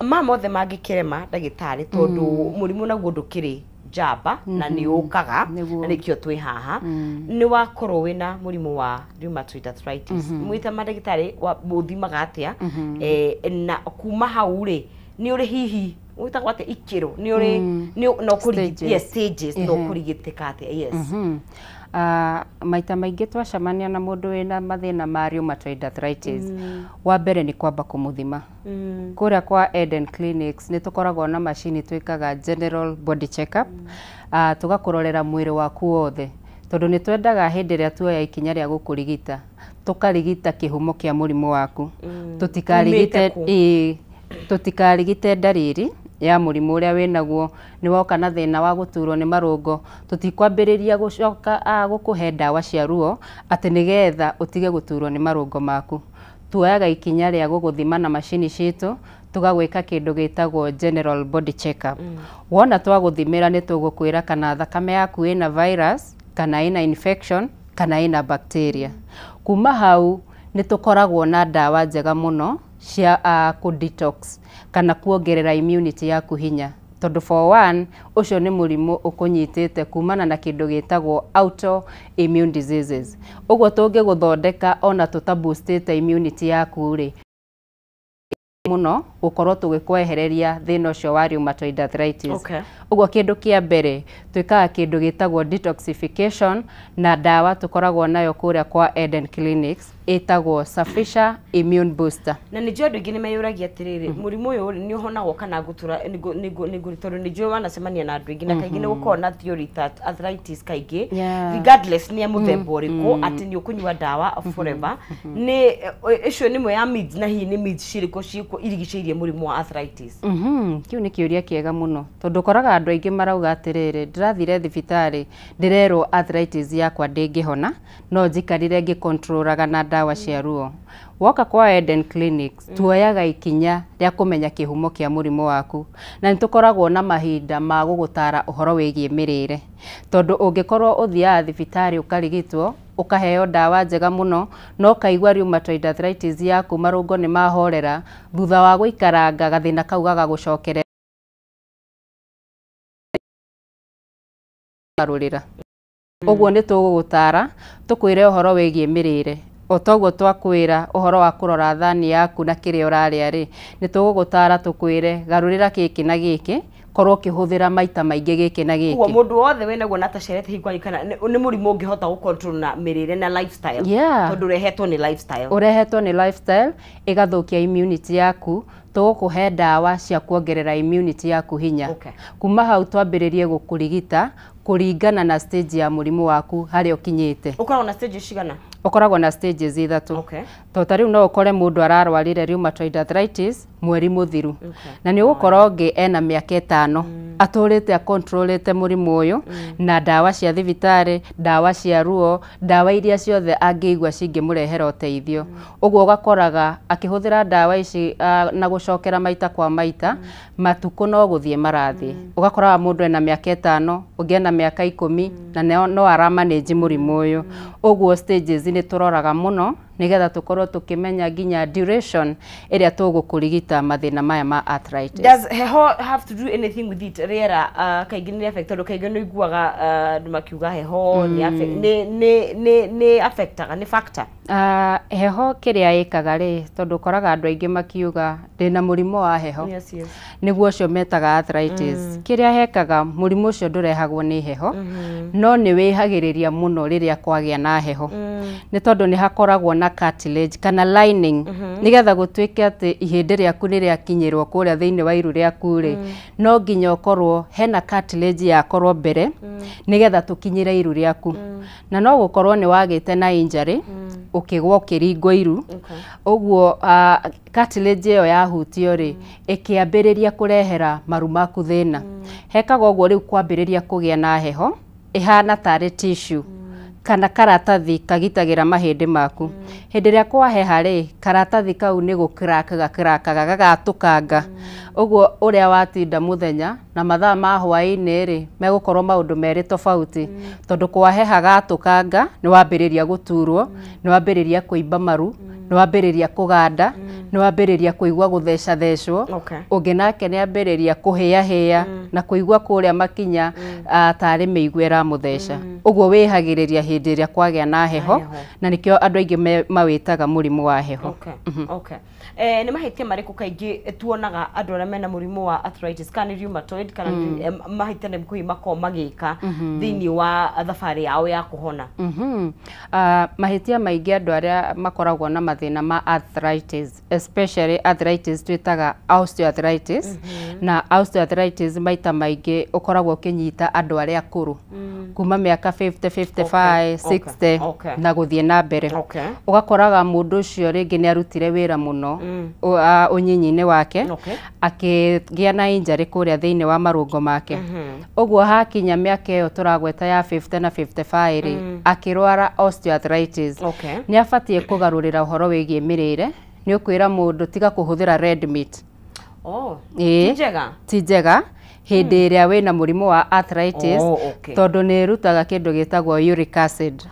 Ma mothe mangĩkĩrema ndagĩtarĩ, tondũ mũrimũ naguo ndũkĩrĩ njamba na nĩ ũkaga, na nĩkĩo twĩ haha, nĩ wakorwo wĩna mũrimũ wa rheumatoid arthritis, mwĩta mandagĩtarĩ ũthimaga atĩa, na kuma hau rĩ nĩ ũrĩ hihi wĩtagwo atĩa ikĩro, nĩ ũrĩ no kũrigitĩka, stages, no kũrigitĩka atĩa? Yes. Maita maingĩ twacemania na mũndũ wĩna mathĩna ma rheumatoid arthritis, wa mbere nĩ kwamba kũmũthima. Kũrĩa kwa Eden Clinics nĩ tũkoragwo na macini twĩkaga general body check up, tũgakũrorera mwĩrĩ waku wothe, tondũ nĩ twendaga hĩndĩ ĩrĩa tuoya ikinya rĩa gũkũrigita tũkarigita kĩhumo kĩa mũrimũ waku, tũtikarigite ndariri ya mũrimũ ũrĩa wĩnaguo. Nĩ woka na thĩna wa gũturwo nĩ marũngo, tũtikwambĩrĩria gũcoka gũkũhe ndawa cia ruo atĩ nĩgetha ũtige gũturwo nĩ marũngo maku. Tuoyaga ikinya rĩa gũgũthima na macini citũ, tũgagwĩka kĩndũ gĩtagwo general body check up. Wona twagũthimĩra nĩ tũgũkwĩra kana thakame yaku ĩna virus, kana ĩna infection, kana ĩna bacteria. Kuma hau nĩ tũkoragwo na ndawa njega mũno cia kũ detox kana kuongerera immunity yaku hinya, tondũ for one ũcio nĩ mũrimũ ũkũnyitĩte kumana na kĩndũ gĩtagwo autoimmune diseases. Ũguo tũngĩgũthondeka ona tũtaboostĩte immunity yaku rĩ mũno gũkorwo tũgĩkwehereria thĩna ũcio wa rheumatoid arthritis. Ũguo kĩndũ kĩa mbere twĩkaga kĩndũ gĩtagwo detoxification, na ndawa tũkoragwo nayo kũrĩa kwa Eden Clinics ĩtagwo Safisha Immune Booster. Na nĩ njũĩ andũ aingĩ nĩ meyũragia atĩrĩrĩ, mũrimũ ũyũ nĩ ũhonagwo kana ngũtũra, tondũ nĩ njũĩ wanacemania na andũ aingĩ na kaingĩ nĩ gũkoragwo na theory that arthritis kaingĩ regardless nĩ ya mũthemba ũrĩkũ atĩ nĩ ũkũnyua ndawa forever. Nĩ icio nĩ ĩmwe ya myths, na hihi nĩ myths cirĩkũ ciĩkuo irigicĩirie mũrimũ wa arthritis? Kĩu nĩ kĩũria kĩega mũno, tondũ ũkoraga andũ aingĩ marauga atĩrĩrĩ, ndĩrathire thibitarĩ ndĩrerwo arthritis yakwa ndĩngĩhona, no njikarire ngĩcontrolaga na ndawa cia ruo. Woka kwa Eden Clinics tuoyaga ikinya rĩa kũmenya kĩhumo kĩa mũrimũ waku, na nĩ tũkoragwo na mahinda ma gũgũtara ũhoro wĩgiĩ mĩrĩre, tondũ ũngĩkorwo ũthiaga thibitarĩ ũkarigitwo ũkaheo ndawa njega mũno no kaigua rheumatoid arthritis yaku marũngo nĩ mahorera, thutha wa gũikaranga gathĩna kau gagagũcokerera. Ũguo nĩ tũgũgũtara tũkwĩre ũhoro wĩgiĩ mĩrĩre, o toguo twakwĩra ũhoro wa kũrora thani yaku na kĩrĩa ũrarĩa rĩ, nĩ tũgũgũtara tũkwĩre garũrĩra gĩkĩ na gĩkĩ, korwo ũkĩhũthĩra maita maingĩ gĩkĩ na gĩkĩ. Ũguo mũndũ wothe wĩnaguo na atacerete hihi kana nĩ mũrimũ ũngĩhota gũ-control na mĩrĩre na lifestyle? Tondũ ũrehetwo nĩ lifestyle. Ũrehetwo nĩ lifestyle, ĩgathũkia immunity yaku, tũgũkũhe ndawa cia kuongerera immunity yaku hinya. Kuma hau twambĩrĩrie gũkũrigita kũringana na stage ya mũrimũ waku harĩa ũkinyĩte. Ũkoragwo na stages cigana? Ũkoragwo na stages ithatũ. To ta rĩu no ũkore mũndũ ararwarire rheumatoid arthritis mweri mũthiru, na nĩ ũgũkora ũngĩ ena mĩaka 5 atũrĩte akontrolĩte mũrimũ ũyũ na ndawa cia thibitarĩ, ndawa cia ruo, ndawa iria ciothe angĩigua cingĩmũrehera ũteithio. Ũguo ũgakoraga akĩhũthĩra ndawa ici na gũcokera maita kwa maita, matukũ no gũthiĩ marathiĩ. Ũgakoraga mũndũ ena mĩaka 5, ũngĩ ena mĩaka 10, na no aramanage mũrimũ ũyũ. Ũguo stages nĩ tũroraga mũno nĩgetha tũkorwo tũkĩmenya nginya duration ĩrĩa tũgũkũrigita mathĩna maya ma arthritis. Does heho have to do anything with it? Rĩera kaingĩ nĩ affect, tondũ kaingĩ nĩ ũiguaga andũ makiuga heho nĩ affectaga, nĩ factor. Heho kĩrĩa ĩkaga rĩ, tondũ ũkoraga andũ aingĩ makiuga ndĩna mũrimũ wa heho. Yes, yes. Nĩguo ũcio metaga arthritis. Kĩrĩa hekaga, mũrimũ ũcio ndũrehagwo nĩ heho, no nĩ wĩhagĩrĩria mũno rĩrĩa kwagĩa na heho, nĩ tondũ nĩ hakoragwo na cartilage kana lining. Nĩgetha gũtuĩke atĩ ihĩndĩ rĩaku nĩ rĩakinyĩrwo kũrĩa thĩinĩ wa iru rĩaku rĩ, no nginya ũkorwo hena cartilage yakorwo mbere, nĩgetha tũkinyĩre iru rĩaku. Na no gũkorwo nĩ wagĩte na injury, ũkĩgwa ũkĩringwo iru, ũguo cartilage ĩyo yahutio rĩ, ĩkĩambĩrĩria kũrehera maru maku thĩna. Hekaga ũguo rĩu kwambĩrĩria kũgĩa na heho, ĩhana tarĩ tissue kana karatathi kagitagĩra mahĩndĩ maku. Hĩndĩ ĩrĩa kwaheha rĩ, karatathi kau nĩ gũcrack gacrackaga, gagatũkanga. Ũguo ũrĩa watinda mũthenya na mathaa ma hwaĩ-inĩ rĩ, megũkorwo maũndũ merĩ tofauti, tondũ kwaheha gatũkanga, nĩ wambĩrĩria gũturwo, nĩ wambĩrĩria kũimba maru, nĩ wambĩrĩria kũganda, nĩ wambĩrĩria kũigua gũthecathecwo. Ũngĩ nake nĩ ambĩrĩria kũhĩahĩa na kũigua kũrĩa makinya tarĩ mĩigua ĩramũtheca. Ũguo wĩhagĩrĩria hĩndĩ ĩrĩa kwagĩa na heho, na nĩkĩo andũ aingĩ mawĩtaga mũrimũ wa heho. Okay. Nĩ mahĩtia marĩkũ kaingĩ tuonaga andũ arĩa mena mũrimũ wa arthritis, kana nĩ rheumatoid, kana mahĩtia nĩ kũhi makoragwo magĩka thĩinĩ wa thabarĩ yao ya kũhona? Mahĩtia maingĩ andũ arĩa makoragwo na mathĩna ma arthritis, especially arthritis twĩtaga osteoarthritis, na osteoarthritis maita maingĩ ũkoragwo ũkĩnyita andũ arĩa akũrũ, kuma mĩaka 50, 55, 60 na gũthiĩ na mbere. Ũgakoraga mũndũ ũcio rĩngĩ nĩ arutire wĩra mũno ũnyinyi-inĩ wake, akĩgĩa na injury kũrĩa thĩinĩ wa marũngo make. Ũguo hakinya mĩaka ĩyo tũragweta ya 50 na 55 rĩ, akĩrwara osteoarthritis. Nĩ abatiĩ kũgarũrĩra ũhoro wĩgiĩ mĩrĩre. Nĩ ũkwĩra mũndũ tiga kũhũthĩra red meat. Oh, Ĩĩ. ti njega. Ti njega hĩndĩ ĩrĩa wĩna mũrimũ wa arthritis, tondũ nĩ ĩrutaga kĩndũ gĩtagwo uric acid.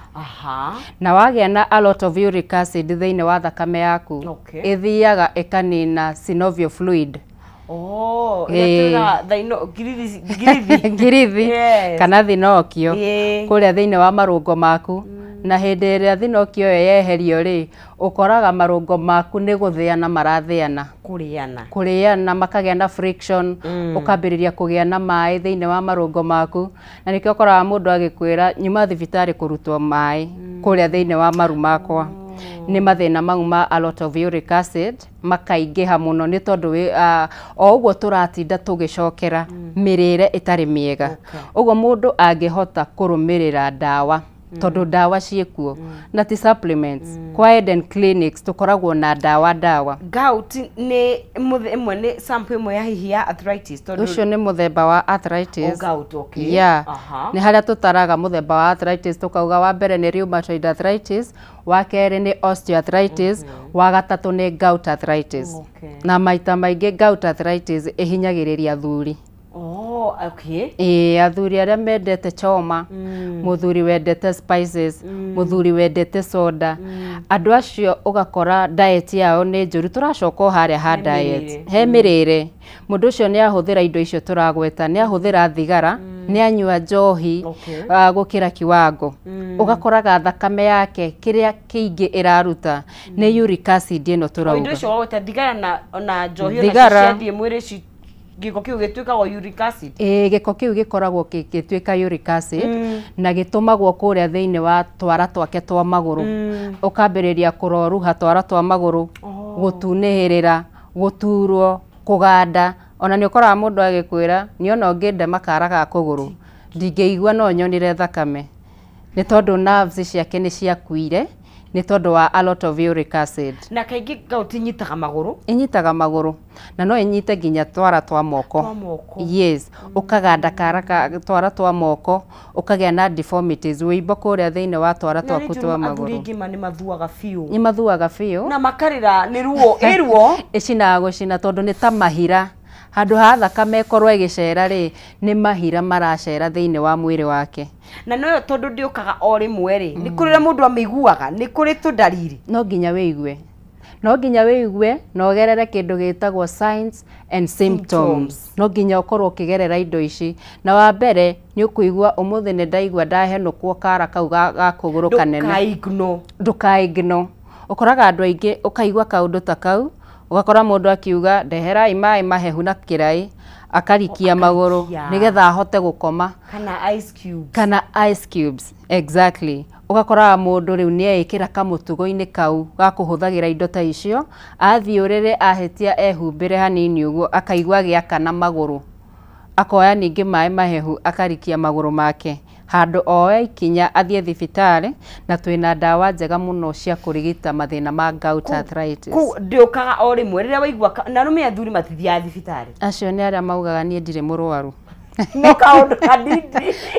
Na wagĩa na a lot of uric acid thĩinĩ wa thakame yaku, ĩthiaga ĩkanina synovial fluid. Oh, ĩrĩa tugaga thaino ngirithi, ngirithi. Ngirithi kana thinokio kũrĩa thĩinĩ wa marũngo maku. Na hĩndĩ ĩrĩa thinokio ĩyo yeherio rĩ, ũkoraga marũngo maku nĩ gũthĩana marathĩana. Kũrĩana. Kũrĩana, makagĩa na friction, ũkambĩrĩria kũgĩa na maĩ thĩinĩ wa marũngo maku, na nĩkĩo ũkoraga mũndũ agĩkwĩra nyuma thibitarĩ kũrutwo maĩ kũrĩa thĩinĩ wa maru makwa. Nĩ mathĩna mau ma a lot of uric acid makaingĩha mũno, nĩ tondũ o ũguo tũratinda tũgĩcokera mĩrĩre ĩtarĩ mĩega. Ũguo mũndũ angĩhota kũrũmĩrĩra ndawa, tondũ ndawa ciĩkuo na ti supplements, kwa Eden Clinics tũkoragwo na ndawa ndawa. Gout nĩ ĩmwe, nĩ sample ĩmwe ya hihi ya arthritis, tondũ Ũcio nĩ mũthemba wa arthritis. Oh, gout, okay. Yeah. Nĩ harĩa tũtaraga mũthemba wa arthritis, tũkauga wa mbere nĩ rheumatoid arthritis, wa kerĩ nĩ osteoarthritis, wa gatatũ nĩ gout arthritis. Na maita maingĩ gout arthritis ĩhinyagĩrĩria athuri. Oh, okay. Ĩĩ, athuri arĩa mendete choma, mũthuri wendete spices, mũthuri wendete soda, andũ acio ũgakora diet yao nĩ njũru. Tũracoka o harĩa ha He diet, mĩrĩre. he mĩrĩre. Mũndũ ũcio nĩ ahũthĩra indo icio tũragweta, nĩ ahũthĩra thigara, nĩ anyua njohi gũkĩra kiwango, ũgakoraga thakame yake kĩrĩa kĩingĩ ĩraruta nĩ uric acid ĩno O indo tũrauga. icio wagweta, thigara na njohi, ona Thigara. ciathiĩ mwĩrĩ gĩko kĩu gĩtuĩkaga uric acid. Ĩĩ, gĩko kĩu gĩkoragwo gĩgĩtuĩka uric acid, na gĩtũmagwo kũrĩa thĩinĩ wa twara twake twa magũrũ, ũkambĩrĩria kũroruha twara twa magũrũ, gũtunĩhĩrĩra, gũturwo, kũganda. Ona nĩ ũkoraga mũndũ agĩkwĩra nĩ ona ũngĩndema kara ga kũgũrũ ndingĩigua, no nyonire thakame, nĩ tondũ nerves ciake nĩ ciakuire nĩ tondũ wa a lot of uric acid. Na kaingĩ gout inyitaga magũrũ? Ĩnyitaga magũrũ, na no ĩnyite nginya twara twa moko. Twa moko. Yes, ũkaganda kara ka twara twa moko, ũkagĩa na deformities, wĩimbo kũrĩa thĩinĩ wa twara Na twaku nĩ twa njũĩ athuri magũrũ. aingĩ ma nĩ mathuaga biũ. Nĩ mathuaga biũ. Na makarĩra nĩ ruo, ĩ ruo. Ĩcinaga gũcina, tondũ nĩ ta mahira, handũ ha thakame ĩkorwo ĩgĩcera rĩ, nĩ mahira maracera thĩinĩ wa mwĩrĩ wake. Na noyo tondũ ndĩũkaga o rĩmwe rĩ, nĩ kũrĩ ũrĩa mũndũ amĩiguaga, nĩ kũrĩ tũndariri? No nginya wĩigue, No nginya wĩigue na ũgerere kĩndũ gĩtagwo signs and symptoms. No nginya ũkorwo ũkĩgerera indo ici. Na wa mbere nĩ ũkũigua ũmũthĩ nĩ ndaigua ndahenũkwo kara kau ga kũgũrũ kanene. Ndũka-ignore. Ũkoraga andũ aingĩ ũkaigua kaũndũ ta kau, ũgakora mũndũ akiuga ndeherai maĩ mahehu na kĩraĩ, akarikia magũrũ nĩgetha ahote gũkoma. Kana ice cubes. Kana ice cubes, exactly. Ũgakoraga mũndũ rĩu nĩ eĩkĩra kamũtugo-inĩ kau ga kũhũthagĩra indo ta icio, athiĩ ũrĩrĩ ahĩtia ehumbĩre hanini ũguo akaigua gĩakana magũrũ. Akoya ningĩ maĩ mahehu akarikia magũrũ make. Handũ oe ikinya athiĩ thibitarĩ, na twĩna ndawa njega mũno cia kũrigita mathĩna ma gout arthritis. Kũu ndĩũkaga o rĩmwe rĩrĩa waigua na arũme athuri matithiaga thibitarĩ. Acio nĩ arĩa maugaga niĩ ndirĩ mũrwaru. No kaũndũ kanini.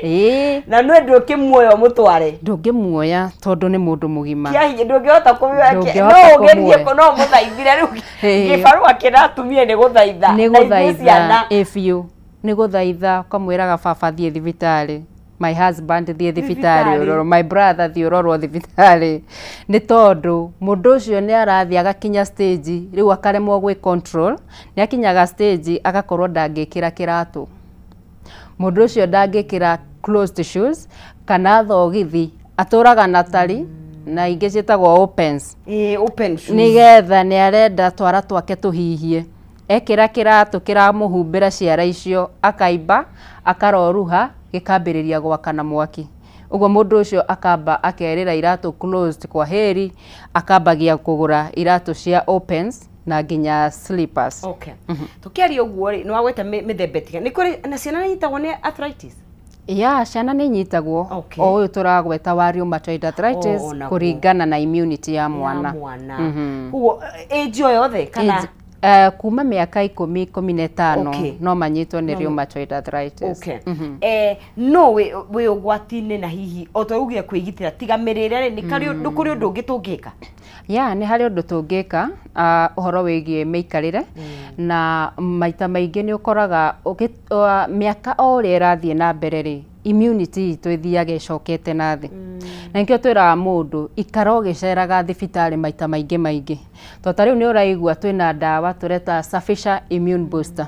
Ĩĩ. Na nĩ ndũngĩmuoya ũmũtware. Ndũngĩmuoya tondũ nĩ mũndũ mũgima. Kĩa ndũngĩhota kũmuoya. No ũgerie no ũmũthaithire rĩu. Gĩbarũa kĩratumie nĩ gũthaitha. Nĩ gũthaitha. Ĩ biũ. Nĩ gũthaitha ũkamwĩraga baba thiĩ thibitarĩ. My husband thiĩ thibitarĩ ũrorwo, my brother thiĩ ũrorwo thibitarĩ. Nĩ tondũ mũndũ ũcio nĩ arathiĩ agakinya stage rĩu akaremwo gwĩ control, nĩ akinyaga stage agakorwo ndangĩkĩra kĩratũ. Mũndũ ũcio ndangĩkĩra closed shoes kana thogithi, atũraga na tari na ingĩ ciĩtagwo opens. Open shoes. Nĩgetha nĩ arenda twara twake tũhihie. Ekĩra kĩratũ kĩramũhumbĩra ciara icio, akaimba, akaroruha, gĩkambĩrĩria gwakana mwaki. Ũguo mũndũ ũcio akamba akerĩra iratũ closed kwa heri, akambagia kũgũra iratũ cia opens na nginya slippers. Okay. Tũkĩaria ũguo rĩ, nĩ wagweta mĩthemba ĩtigana. Nĩ kũrĩ na ciana nĩ inyitagwo nĩ arthritis? Ya, ciana nĩ inyitagwo. O ũyũ tũragweta wa rheumatoid arthritis kũringana na immunity ya mwana. Koguo age o yothe kana kuma mĩaka 10, 15 no manyitwo nĩ rheumatoid arthritis. Okay. No wĩ ũgwati-inĩ na hihi o ta ugire kwĩgitĩra tiga mĩrĩre rĩ, nĩ kũrĩ ũndũ ũngĩ tũngĩka? Ya, nĩ harĩ ũndũ tũngĩka ũhoro wĩgiĩ mĩikarĩre, na maita maingĩ nĩ ũkoraga mĩaka o ũrĩa ĩrathiĩ na mbere rĩ, immunity itũ ĩthiaga ĩcokete na thĩ. Na nĩkĩo twĩraga mũndũ ikara ũgĩceraga thibitarĩ maita maingĩ maingĩ. Tondũ ta rĩu nĩ ũraigua twĩna ndawa tũreta Safisha Immune Booster.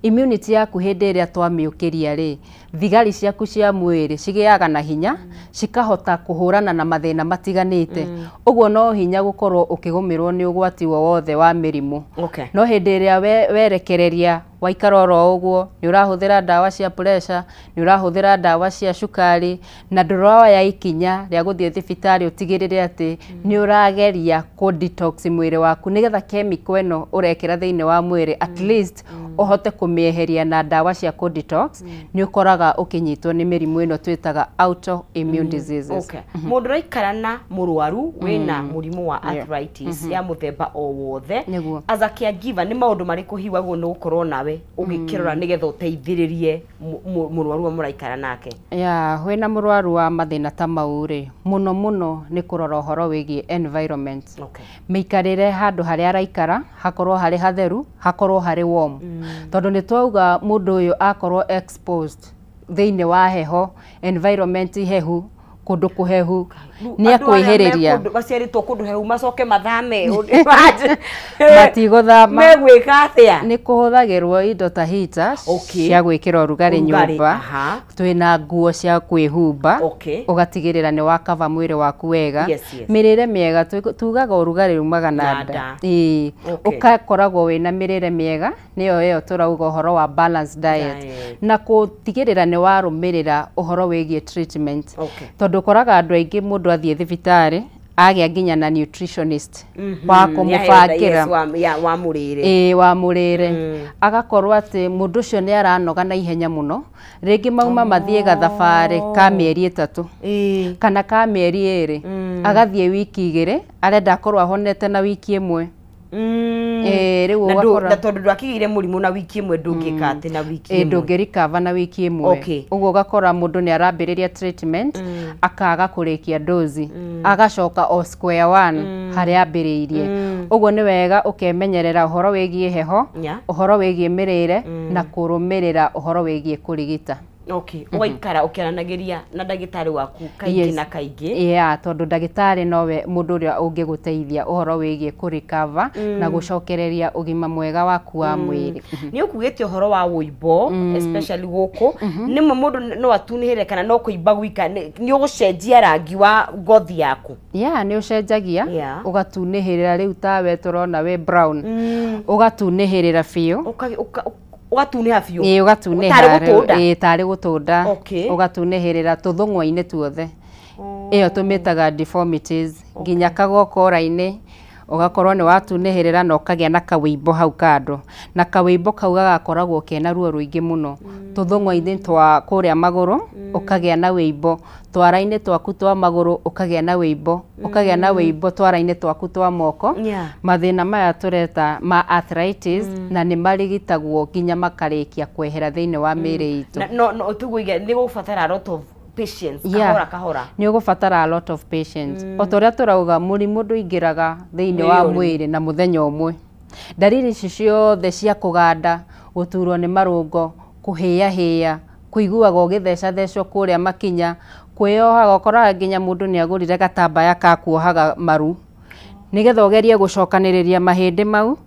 Immunity yaku hĩndĩ ĩrĩa twamĩũkĩria rĩ, thigari ciaku cia mwĩrĩ cigĩaga na hinya, cikahota kũhũrana na mathĩna matiganĩte. Ũguo no hinya gũkorwo ũkĩgũmĩrwo nĩ ũgwati wothe wa mĩrimũ. No hĩndĩ ĩrĩa werekereria waikara oro ũguo, nĩ ũrahũthĩra ndawa cia pressure, nĩ ũrahũthĩra ndawa cia cukari, na ndũroya ikinya rĩa gũthiĩ thibitarĩ ũtigĩrĩre atĩ nĩ ũrageria kũ detox mwĩrĩ waku nĩgetha chemical ĩno ũrekĩra thĩinĩ wa mwĩrĩ at least ũhote kũmĩeheria na ndawa cia kũ detox, nĩ ũkoraga ũkĩnyitwo nĩ mĩrimũ ĩno twĩtaga autoimmune diseases. Mũndũ ũraikara na mũrwaru wĩna mũrimũ wa arthritis ya mũthemba o wothe, as a caregiver nĩ maũndũ marĩkũ hihi wagĩrĩirwo nĩ gũkorwo nawe ũgĩkĩrora nĩgetha ũteithĩrĩrie mũrwaru ũrĩa mũraikara nake? Ya, wĩna mũrwaru wa mathĩna ta mau rĩ, mũno mũno nĩ kũrora ũhoro wĩgiĩ environment. Mĩikarĩre handũ harĩa araikara, hakorwo harĩ hatheru, hakorwo harĩ warm. Tondũ nĩ twauga mũndũ ũyũ akorwo exposed thĩinĩ wa heho, environment hehu, kũndũ kũhehu, nĩ akwĩhĩrĩria. Maciarĩtwo kũndũ hehu macoke mathame. Matigũthama. Megwĩka atĩa? Nĩ kũhũthagĩrwo indo ta heaters cia gwĩkĩra ũrugarĩ nyũmba. Twĩna nguo cia kwĩhumba, ũgatigĩrĩra nĩ wa cover mwĩrĩ waku wega. Mĩrĩre mĩega, tugaga ũrugarĩ umaga na nda. Ĩĩ, ũgakoragwo wĩna mĩrĩre mĩega, nĩyo ĩyo tũrauga ũhoro wa balanced diet. Na gũtigĩrĩra nĩ warũmĩrĩra ũhoro wĩgiĩ treatment. Tondũ ũkoraga andũ aingĩ mũndũ athiĩ thibitarĩ agĩa nginya na nutritionist wa kũmũbangĩra wa mũrĩre, agakorwo atĩ mũndũ ũcio nĩ aranoga na ihenya mũno, rĩngĩ mauma mathiĩ gathabarĩ ka mĩeri 3 kana ka mĩeri 2, agathiĩ wiki 2, arenda akorwo ahonete na wiki 1. Rĩu ũgakora tondũ ndwakĩgĩire mũrimũ na wiki 1 ndũngĩka atĩ na wiki 1 ndũngĩrikava na wiki 1. Ũguo ũgakora mũndũ nĩ arambĩrĩria treatment akaga kũrĩkia dozi, agacoka o square one harĩa ambĩrĩirie. Ũguo nĩ wega ũkemenyerera ũhoro wĩgiĩ heho, ũhoro wĩgiĩ mĩrĩre, na kũrũmĩrĩra ũhoro wĩgiĩ kũrigita. Okay, ũgaikara ũkĩaranagĩria na ndagĩtarĩ waku kaingĩ na kaingĩ. Yeah, tondũ ndagĩtarĩ nowe mũndũ ũrĩa ũngĩgũteithia ũhoro wĩgiĩ kũrecover na gũcokereria ũgima mwega waku wa mwĩrĩ. Nĩ ũkugĩte ũhoro wa wũimbo, especially gũkũ nĩmwe mũndũ no atunĩhĩre kana no kũimba gwika nĩ ũgũcenjia rangi wa ngothi yaku. Yeah, nĩ ũcenjagia ũgatunĩhĩrĩra rĩu tawe tũrona wĩ brown, ũgatunĩhĩrĩra biũ, ũgatunĩha biũ. Ĩĩ, ũgatunĩha ĩĩ tarĩ gũtũnda. Ũgatunĩhĩrĩra tũthũng'wa-inĩ tuothe. Ĩyo tũmĩtaga deformities, nginya kagokora-inĩ ũgakorwo nĩ watunĩhĩrĩra na ũkagĩa na kawĩimbo hau kando, na kawĩimbo kau gagakoragwo kena ruo rũingĩ mũno. Tũthũng'wa-inĩ twa kũrĩa magũrũ ũkagĩa na wĩimbo, twara-inĩ twaku twa magũrũ ũkagĩa na wĩimbo, ũkagĩa na wĩimbo twara-inĩ twaku twa moko. Mathĩna maya tũreta ma arthritis na nĩ marigitagwo nginya makarĩkia kwehera thĩinĩ wa mĩĩrĩ itũ. No tũgũiga nĩ gũbatara a lot of patience, kahora kahora. Nĩ ũgũbatara a lot of patience. O ta ũrĩa tũrauga mũrimũ ndũingĩraga thĩinĩ wa mwĩrĩ na mũthenya ũmwe. Ndariri ici ciothe cia kũganda, gũturwo nĩ marũngo, kũhĩahĩa, kũiguaga ũgĩthecathecwo kũrĩa makinya, kwĩyohaga, ũkoraga nginya mũndũ nĩ agũrire gatambaya ka kuohaga maru nĩgetha ũgerie gũcokanĩrĩria mahĩndĩ mau,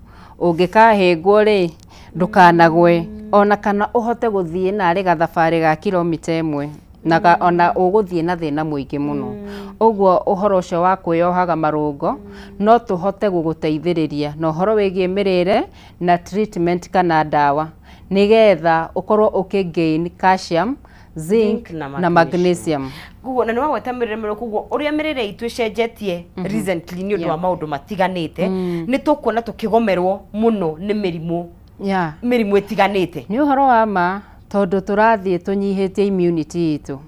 ũngĩkahĩngwo rĩ ndũkanagwe, ona kana ũhote gũthiĩ narĩ gathabarĩ ga kilomita 1 na ona ũgũthiĩ na thĩna mũingĩ mũno. Ũguo ũhoro ũcio wa kwĩyohaga marũngo no tũhote gũgũteithĩrĩria na ũhoro wĩgiĩ mĩrĩre na treatment kana ndawa nĩgetha ũkorwo ũkĩ gain calcium, zinc na magnesium. Koguo na nĩwagweta mĩrĩre mĩrũ, koguo ũrĩa mĩrĩre itũ ĩcenjetie recently nĩ ũndũ wa maũndũ matiganĩte, nĩ tũkuona tũkĩgomerwo mũno nĩ mĩrimũ mĩrimũ ĩtiganĩte. Nĩ ũhoro wa ma, tondũ tũrathiĩ tũnyihĩtie immunity itũ,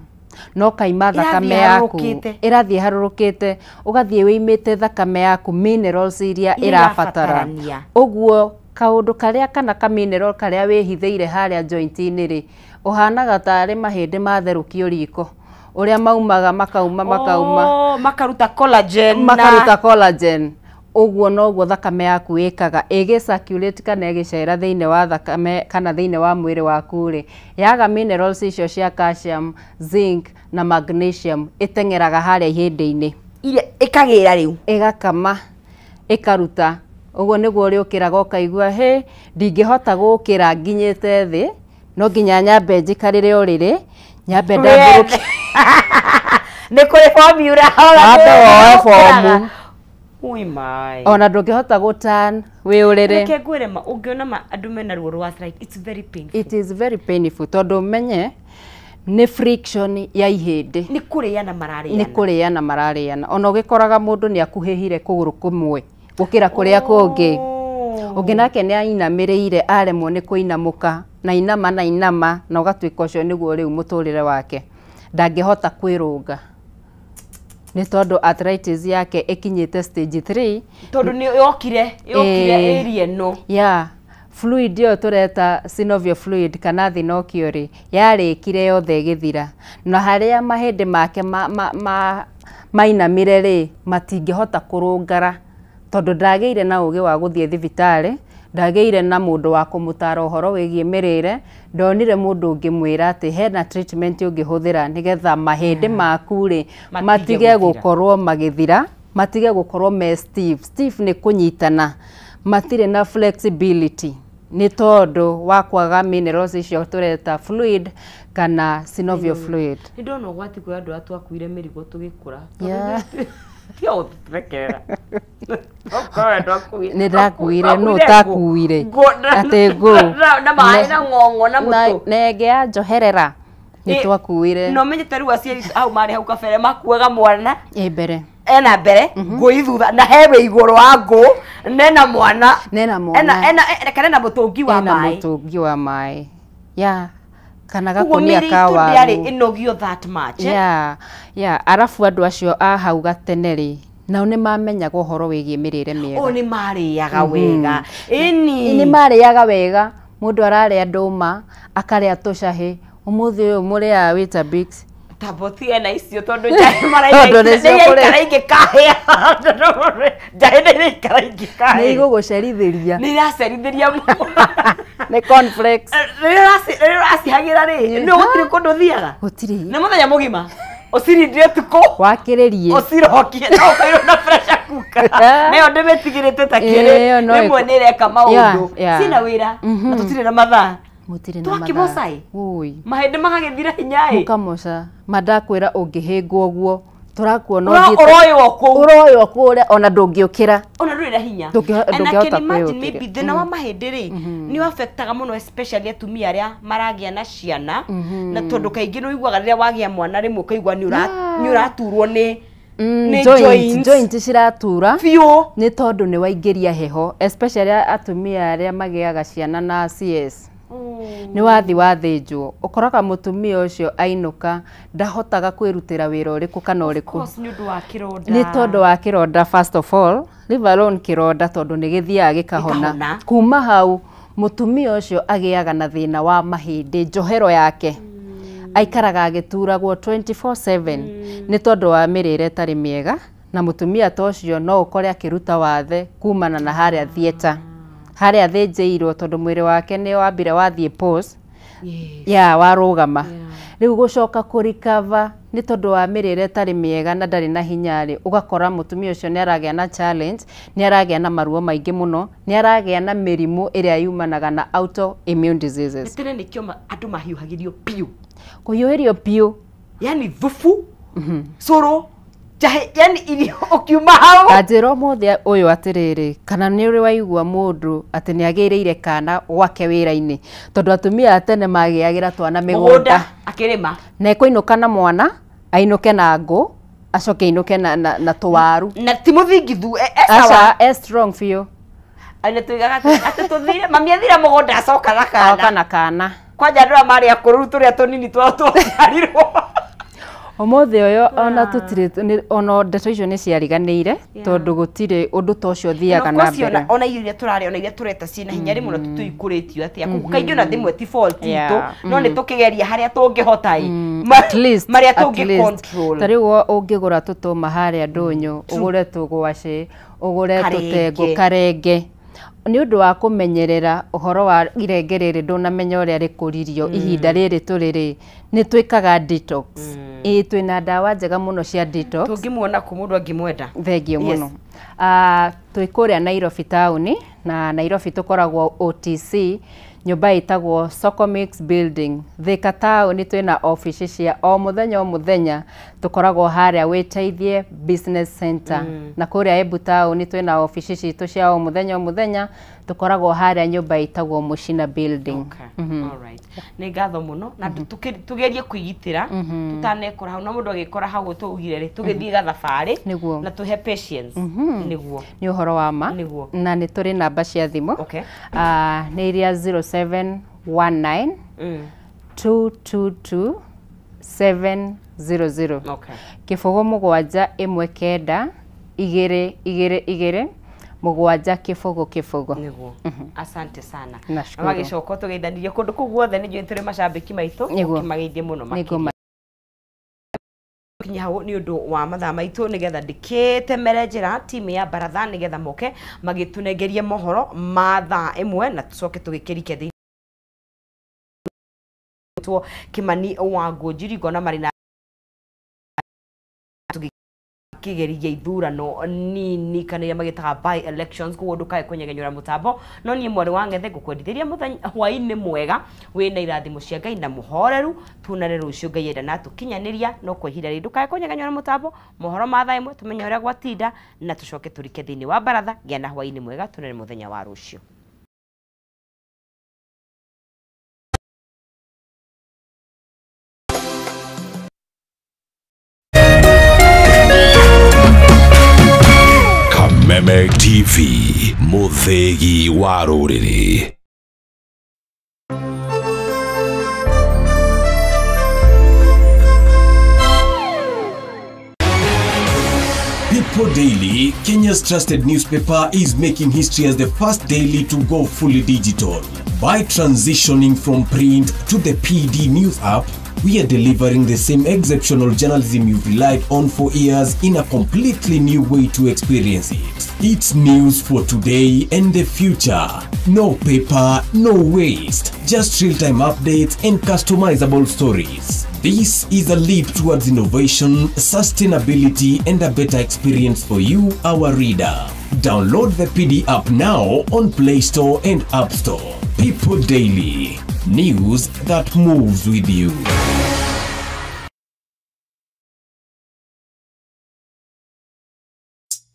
no kaima thakame yaku ĩrathiĩ harũrũkĩte, ũgathiĩ wĩimĩte thakame yaku minerals iria ĩrabatara. Ũguo kaũndũ karĩa kana ka mineral karĩa wĩhithĩire harĩa joint-inĩ rĩ, ũhanaga tarĩ mahĩndĩ matherũkio riko ũrĩa maumaga makauma makauma makaruta collagen, makaruta collagen. Ũguo noguo thakame yaku ĩkaga ĩgĩ circulate kana ĩgĩcera thĩinĩ wa thakame kana thĩinĩ wa mwĩrĩ waku rĩ, yaga minerals icio cia calcium, zinc na magnesium ĩteng'eraga harĩa ihĩndĩ-inĩ, ĩkagĩra rĩu ĩgakama ĩkaruta. Ũguo nĩguo ũrĩũkĩraga ũkaigua hĩ, ndingĩhota gũkĩra nginyĩte thĩ, no nginya nyambe njikarĩre ũrĩrĩ, nyambe ndambũrũke. Nĩ kũrĩ formula, wambe woe fomu. Ui mai. Ona ndũngĩhota gũtan wĩ ũrĩrĩ. Reke ngwĩre ma, ũngĩona ma andũ mena ruo rwa arthritis, it's very painful. It is very painful tondũ menye nĩ friction ya ihĩndĩ. Nĩ kũrĩana mararĩana. Nĩ kũrĩana mararĩana. Ona ũgĩkoraga mũndũ nĩ akuhĩhire kũgũrũ kũmwe gũkĩra kũrĩa kũngĩ. Ũngĩ nake nĩ ainamĩrĩire aremwo nĩ kũinamũka, na inama na inama, na ũgatuĩka ũcio nĩguo rĩu mũtũrĩre wake. Ndangĩhota kwĩrũnga. Nĩ tondũ arthritis yake ĩkinyĩte stage 3. Tondũ nĩ yokire area ĩno. Yeah. Fluid ĩyo tũreta synovial fluid kana thinokio rĩ, yarĩkire yothe ĩgĩthira. Na harĩa mahĩndĩ make mainamire rĩ, matingĩhota kũrũngara tondũ ndagĩire na ũgĩ wa gũthiĩ thibitarĩ, ndagĩire na mũndũ wa kũmũtara ũhoro wĩgiĩ mĩrĩre, ndonire mũndũ ũngĩmwĩra atĩ hena treatment ũngĩhũthĩra nĩgetha mahĩndĩ maku rĩ matige gũkorwo magĩthira, matige gũkorwo me stiff. Stiff nĩ kũnyitana, matirĩ na flexibility nĩ tondũ wa kwaga minerals icio tũreta fluid kana synovial fluid. Nĩ ndona ũgwati kwĩ andũ arĩa twakuire mĩrigo tũgĩkũra. Nĩ ndakuire, no ũtakuire atĩ ngũ na maĩ na ng'ong'o na mũtũ na ĩngĩ ya njoherera nĩ twakuire. No menyete rĩu aciari hau marĩ hau kabere makuaga mwana ĩ mbere ena mbere ngũ ithutha na hewe igũrũ wa ngũ nena mwana nena mwana ena kana na mũtũngi wa maĩ, mũtũngi wa maĩ ya kana gakunia ka waru. Ndĩarĩ ĩnogio that much. Yeah, yeah. Arabu andũ acio a hau gatene rĩ, nao nĩ mamenyaga ũhoro wĩgiĩ mĩrĩre mĩega. O nĩ marĩaga wega. Ĩni nĩ marĩaga wega. Mũndũ ararĩa ndũma, akarĩa tũcahĩ. Ũmũthĩ ũyũ mũrĩaga Weetabix. Tambotie na icio tondũ njahĩ maraikara ingĩkahĩa. Njahĩ nĩ iraikara ingĩkahĩa. Nĩ igũgũcerithĩria. Nĩ iracerithĩria mũno. Nĩ cornflakes. Rĩrĩa ũracihagira rĩ, nĩ gũtirĩ kũndũ ũthiaga. Gũtirĩ. Nĩ mũthenya mũgima. Ũcirindire tukũ. Wakĩrĩrie. Ũcirokie no ũkairwo na pressure cooker. Nayo ndĩmĩtigĩrĩte ta kĩrĩ. Rĩmwe nĩ ĩreka maũndũ. Ciĩna wĩra na tũtirĩ na mathaa. Mũtirĩ na mathaa. Twakĩmoca ĩ. Mahĩndĩ magagĩthira hinya ĩ. Mũkamoca. Mandakwĩra ũngĩhĩngwo ũguo tũrakuona ũroywo kũu. Ũroywo kũrĩa ona ndũngĩũkĩra. Ona ndũrĩ na hinya. Ndũngĩhota kwĩyũkĩria. Maybe thĩna wa mahĩndĩ rĩ nĩ affectaga mũno especially atumia arĩa maragĩa na ciana, na tondũ kaingĩ nĩ ũiguaga rĩrĩa wagĩa mwana rĩmwe ũkaigua nĩ ũraturwo nĩ joint ciratura biũ, nĩ tondũ nĩ waingĩria heho, especially atumia arĩa magĩaga ciana na CS. Nĩ wathi wathĩnjwo ũkoraga mũtumia ũcio ainũka ndahotaga kwĩrutĩra wĩra ũrĩkũ kana ũrĩkũ nĩ tondũ wa kĩronda. First of all, leave alone kĩronda tondũ nĩ gĩthiaga gĩkahona. Kuma hau mũtumia ũcio agĩaga na thĩna wa mahĩndĩ, njohero yake aikaraga agĩturagwo 24/7 nĩ tondũ wa mĩrĩre ĩtarĩ mĩega, na mũtumia ta ũcio no ũkore akĩruta wathe kumana na harĩa theatre harĩa athĩnjĩirwo tondũ mwĩrĩ wake nĩ wambire wathiĩ pause ya warũgama. Rĩu gũcoka kũrikava nĩ tondũ wa mĩrĩre ĩtarĩ mĩega na ndarĩ na hinya rĩ, ũgakora mũtumia ũcio nĩ aragĩa na challenge, nĩ aragĩa na maruo maingĩ mũno, nĩ aragĩa na mĩrimũ ĩrĩa yumanaga na autoimmune diseases. Tene nĩkĩo andũ mahiũhagĩrio biũ. Kũhiũhĩrio biũ. Yani thubu, cũrũ, yani irio ũkiuma hau. Kanjĩra ũmũthĩ ũyũ atĩrĩrĩ, kana nĩ ũrĩ waigua mũndũ atĩ nĩ agĩrĩire kana gwake wĩra-inĩ, tondũ atumia a tene magĩagĩra twana mĩgũnda akĩrĩma, na ekũinũka na mwana ainũke na ngũ, acoke ainũke na tũwaru na ti mũthingithu, aca e strong biũ. Na tuigaga atĩ tũthire mami athire mũgũnda acoka na kana, oka na kana. Kwanja andũ aya marĩ akũrũ tũrĩa tũnini twao twaciarirwo. Ũmũthĩ ũyũ ona tũtirĩ, ona ndeto icio nĩ ciariganĩire tondũ gũtirĩ ũndũ ta ũcio ũthiaga na mbere. Ona irio iria tũrarĩa, ona iria tũreta ciĩna hinya rĩmwe ona tũtũikũrĩtio atĩa. Koguo kaingĩ ona rĩmwe ti fault itũ, no nĩ tũkĩgeria harĩa tũngĩhota ĩ, marĩa tũngĩ control. Ta rĩu ũngĩgũra tũtũma harĩa ndũnyũ, ũgũre tũgwacĩ, ũgũre tũtengũ, karenge, nĩ ũndũ wa kũmenyerera ũhoro wa irenge rĩrĩ ndũnamenya ũrĩa rĩkũririo ihinda rĩrĩ tũrĩ rĩ, nĩ twĩkaga detox. Ĩĩ twĩna ndawa njega mũno cia detox. Tũngĩmuona kũ mũndũ angĩmwenda? Thengiũ mũno. Twĩ kũrĩa Nairobi taũni, na Nairobi tũkoragwo OTC, nyũmba ĩtagwo Socomix Building. Thika taũni twĩna obici cia o mũthenya o mũthenya, tũkoragwo harĩa Wĩteithie Business Center. Na kũrĩa Embu taũni twĩna obici citũ cia o mũthenya o mũthenya, tũkoragwo harĩa nyũmba ĩtagwo Mũcina Building. Alright. Nĩ ngatho mũno na tũgerie kwĩgitĩra tũtanekora hau, na mũndũ agĩkora hau tũugire rĩ, tũgĩthiĩ gathabarĩ na tũhe patience. Nĩguo nĩ ũhoro wa ma, na nĩ tũrĩ namba cia thimũ. Nĩ iria 0719 222 700. 0 7 1 9 2 2 2 7 0 0. Nĩguo. Asante sana. Na magĩcoka tũgeithanirie kũndũ kũu guothe, nĩ njũĩ tũrĩ macambĩki maitũ, ũkĩmageithie mũno makĩria. Kinya hau nĩ ũndũ wa mathaa maitũ, nĩgetha ndĩkĩtemere njĩra timu ya baratha nĩgetha moke magĩtũnengerie mohoro ma thaa ĩmwe, na tũcoke tũgĩkĩrike thĩinĩ Kimani wa Ngũnjiri, ngona marĩ na tũgĩkĩgeria ithurano nini kana iria magĩtaga by elections, koguo ndũkae kũnyegenyũra mũtambo. No niĩ mwarĩ wa Ng'ethe ngũkwendithĩria mũthenya hwaĩ-inĩ mwega wĩna irathimo cia Ngai na mũhoreru, tuonane rũciũ Ngai enda na tũkinyanĩria. No kwa ihinda rĩrĩ ndũkae kũnyegenyũra mũtambo, mohoro ma thaa ĩmwe tũmenye ũrĩa gwatinda, na tũcoke tũrike thĩinĩ wa baratha. Gĩa na hwaĩ-inĩ mwega, tuonane mũthenya wa rũciũ. Kameme TV, mũthĩgi wa rũrĩrĩ. People Daily, Kenya's trusted newspaper, is making history as the first daily to go fully digital. By transitioning from print to the PD News app, We are delivering the same exceptional journalism you've relied on for years in a completely new way to experience it. It's news for today and the future. No paper, no waste. Just real-time updates and customizable stories. This is a leap towards innovation, sustainability, and a better experience for you, our reader. Download the PD app now on Play Store and App Store. People Daily. News that moves with you.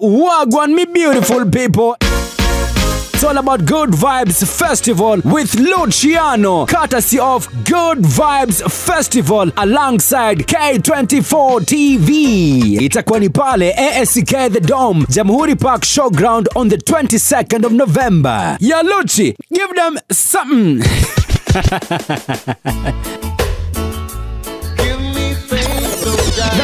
Wagwan, me beautiful people. It's all about Good Vibes Festival with Luciano, courtesy of Good Vibes Festival alongside K24 TV. Itakuwa ni pale ASK The Dome, Jamhuri Park Showground on the 22nd of November. Ya Luchi, give them something.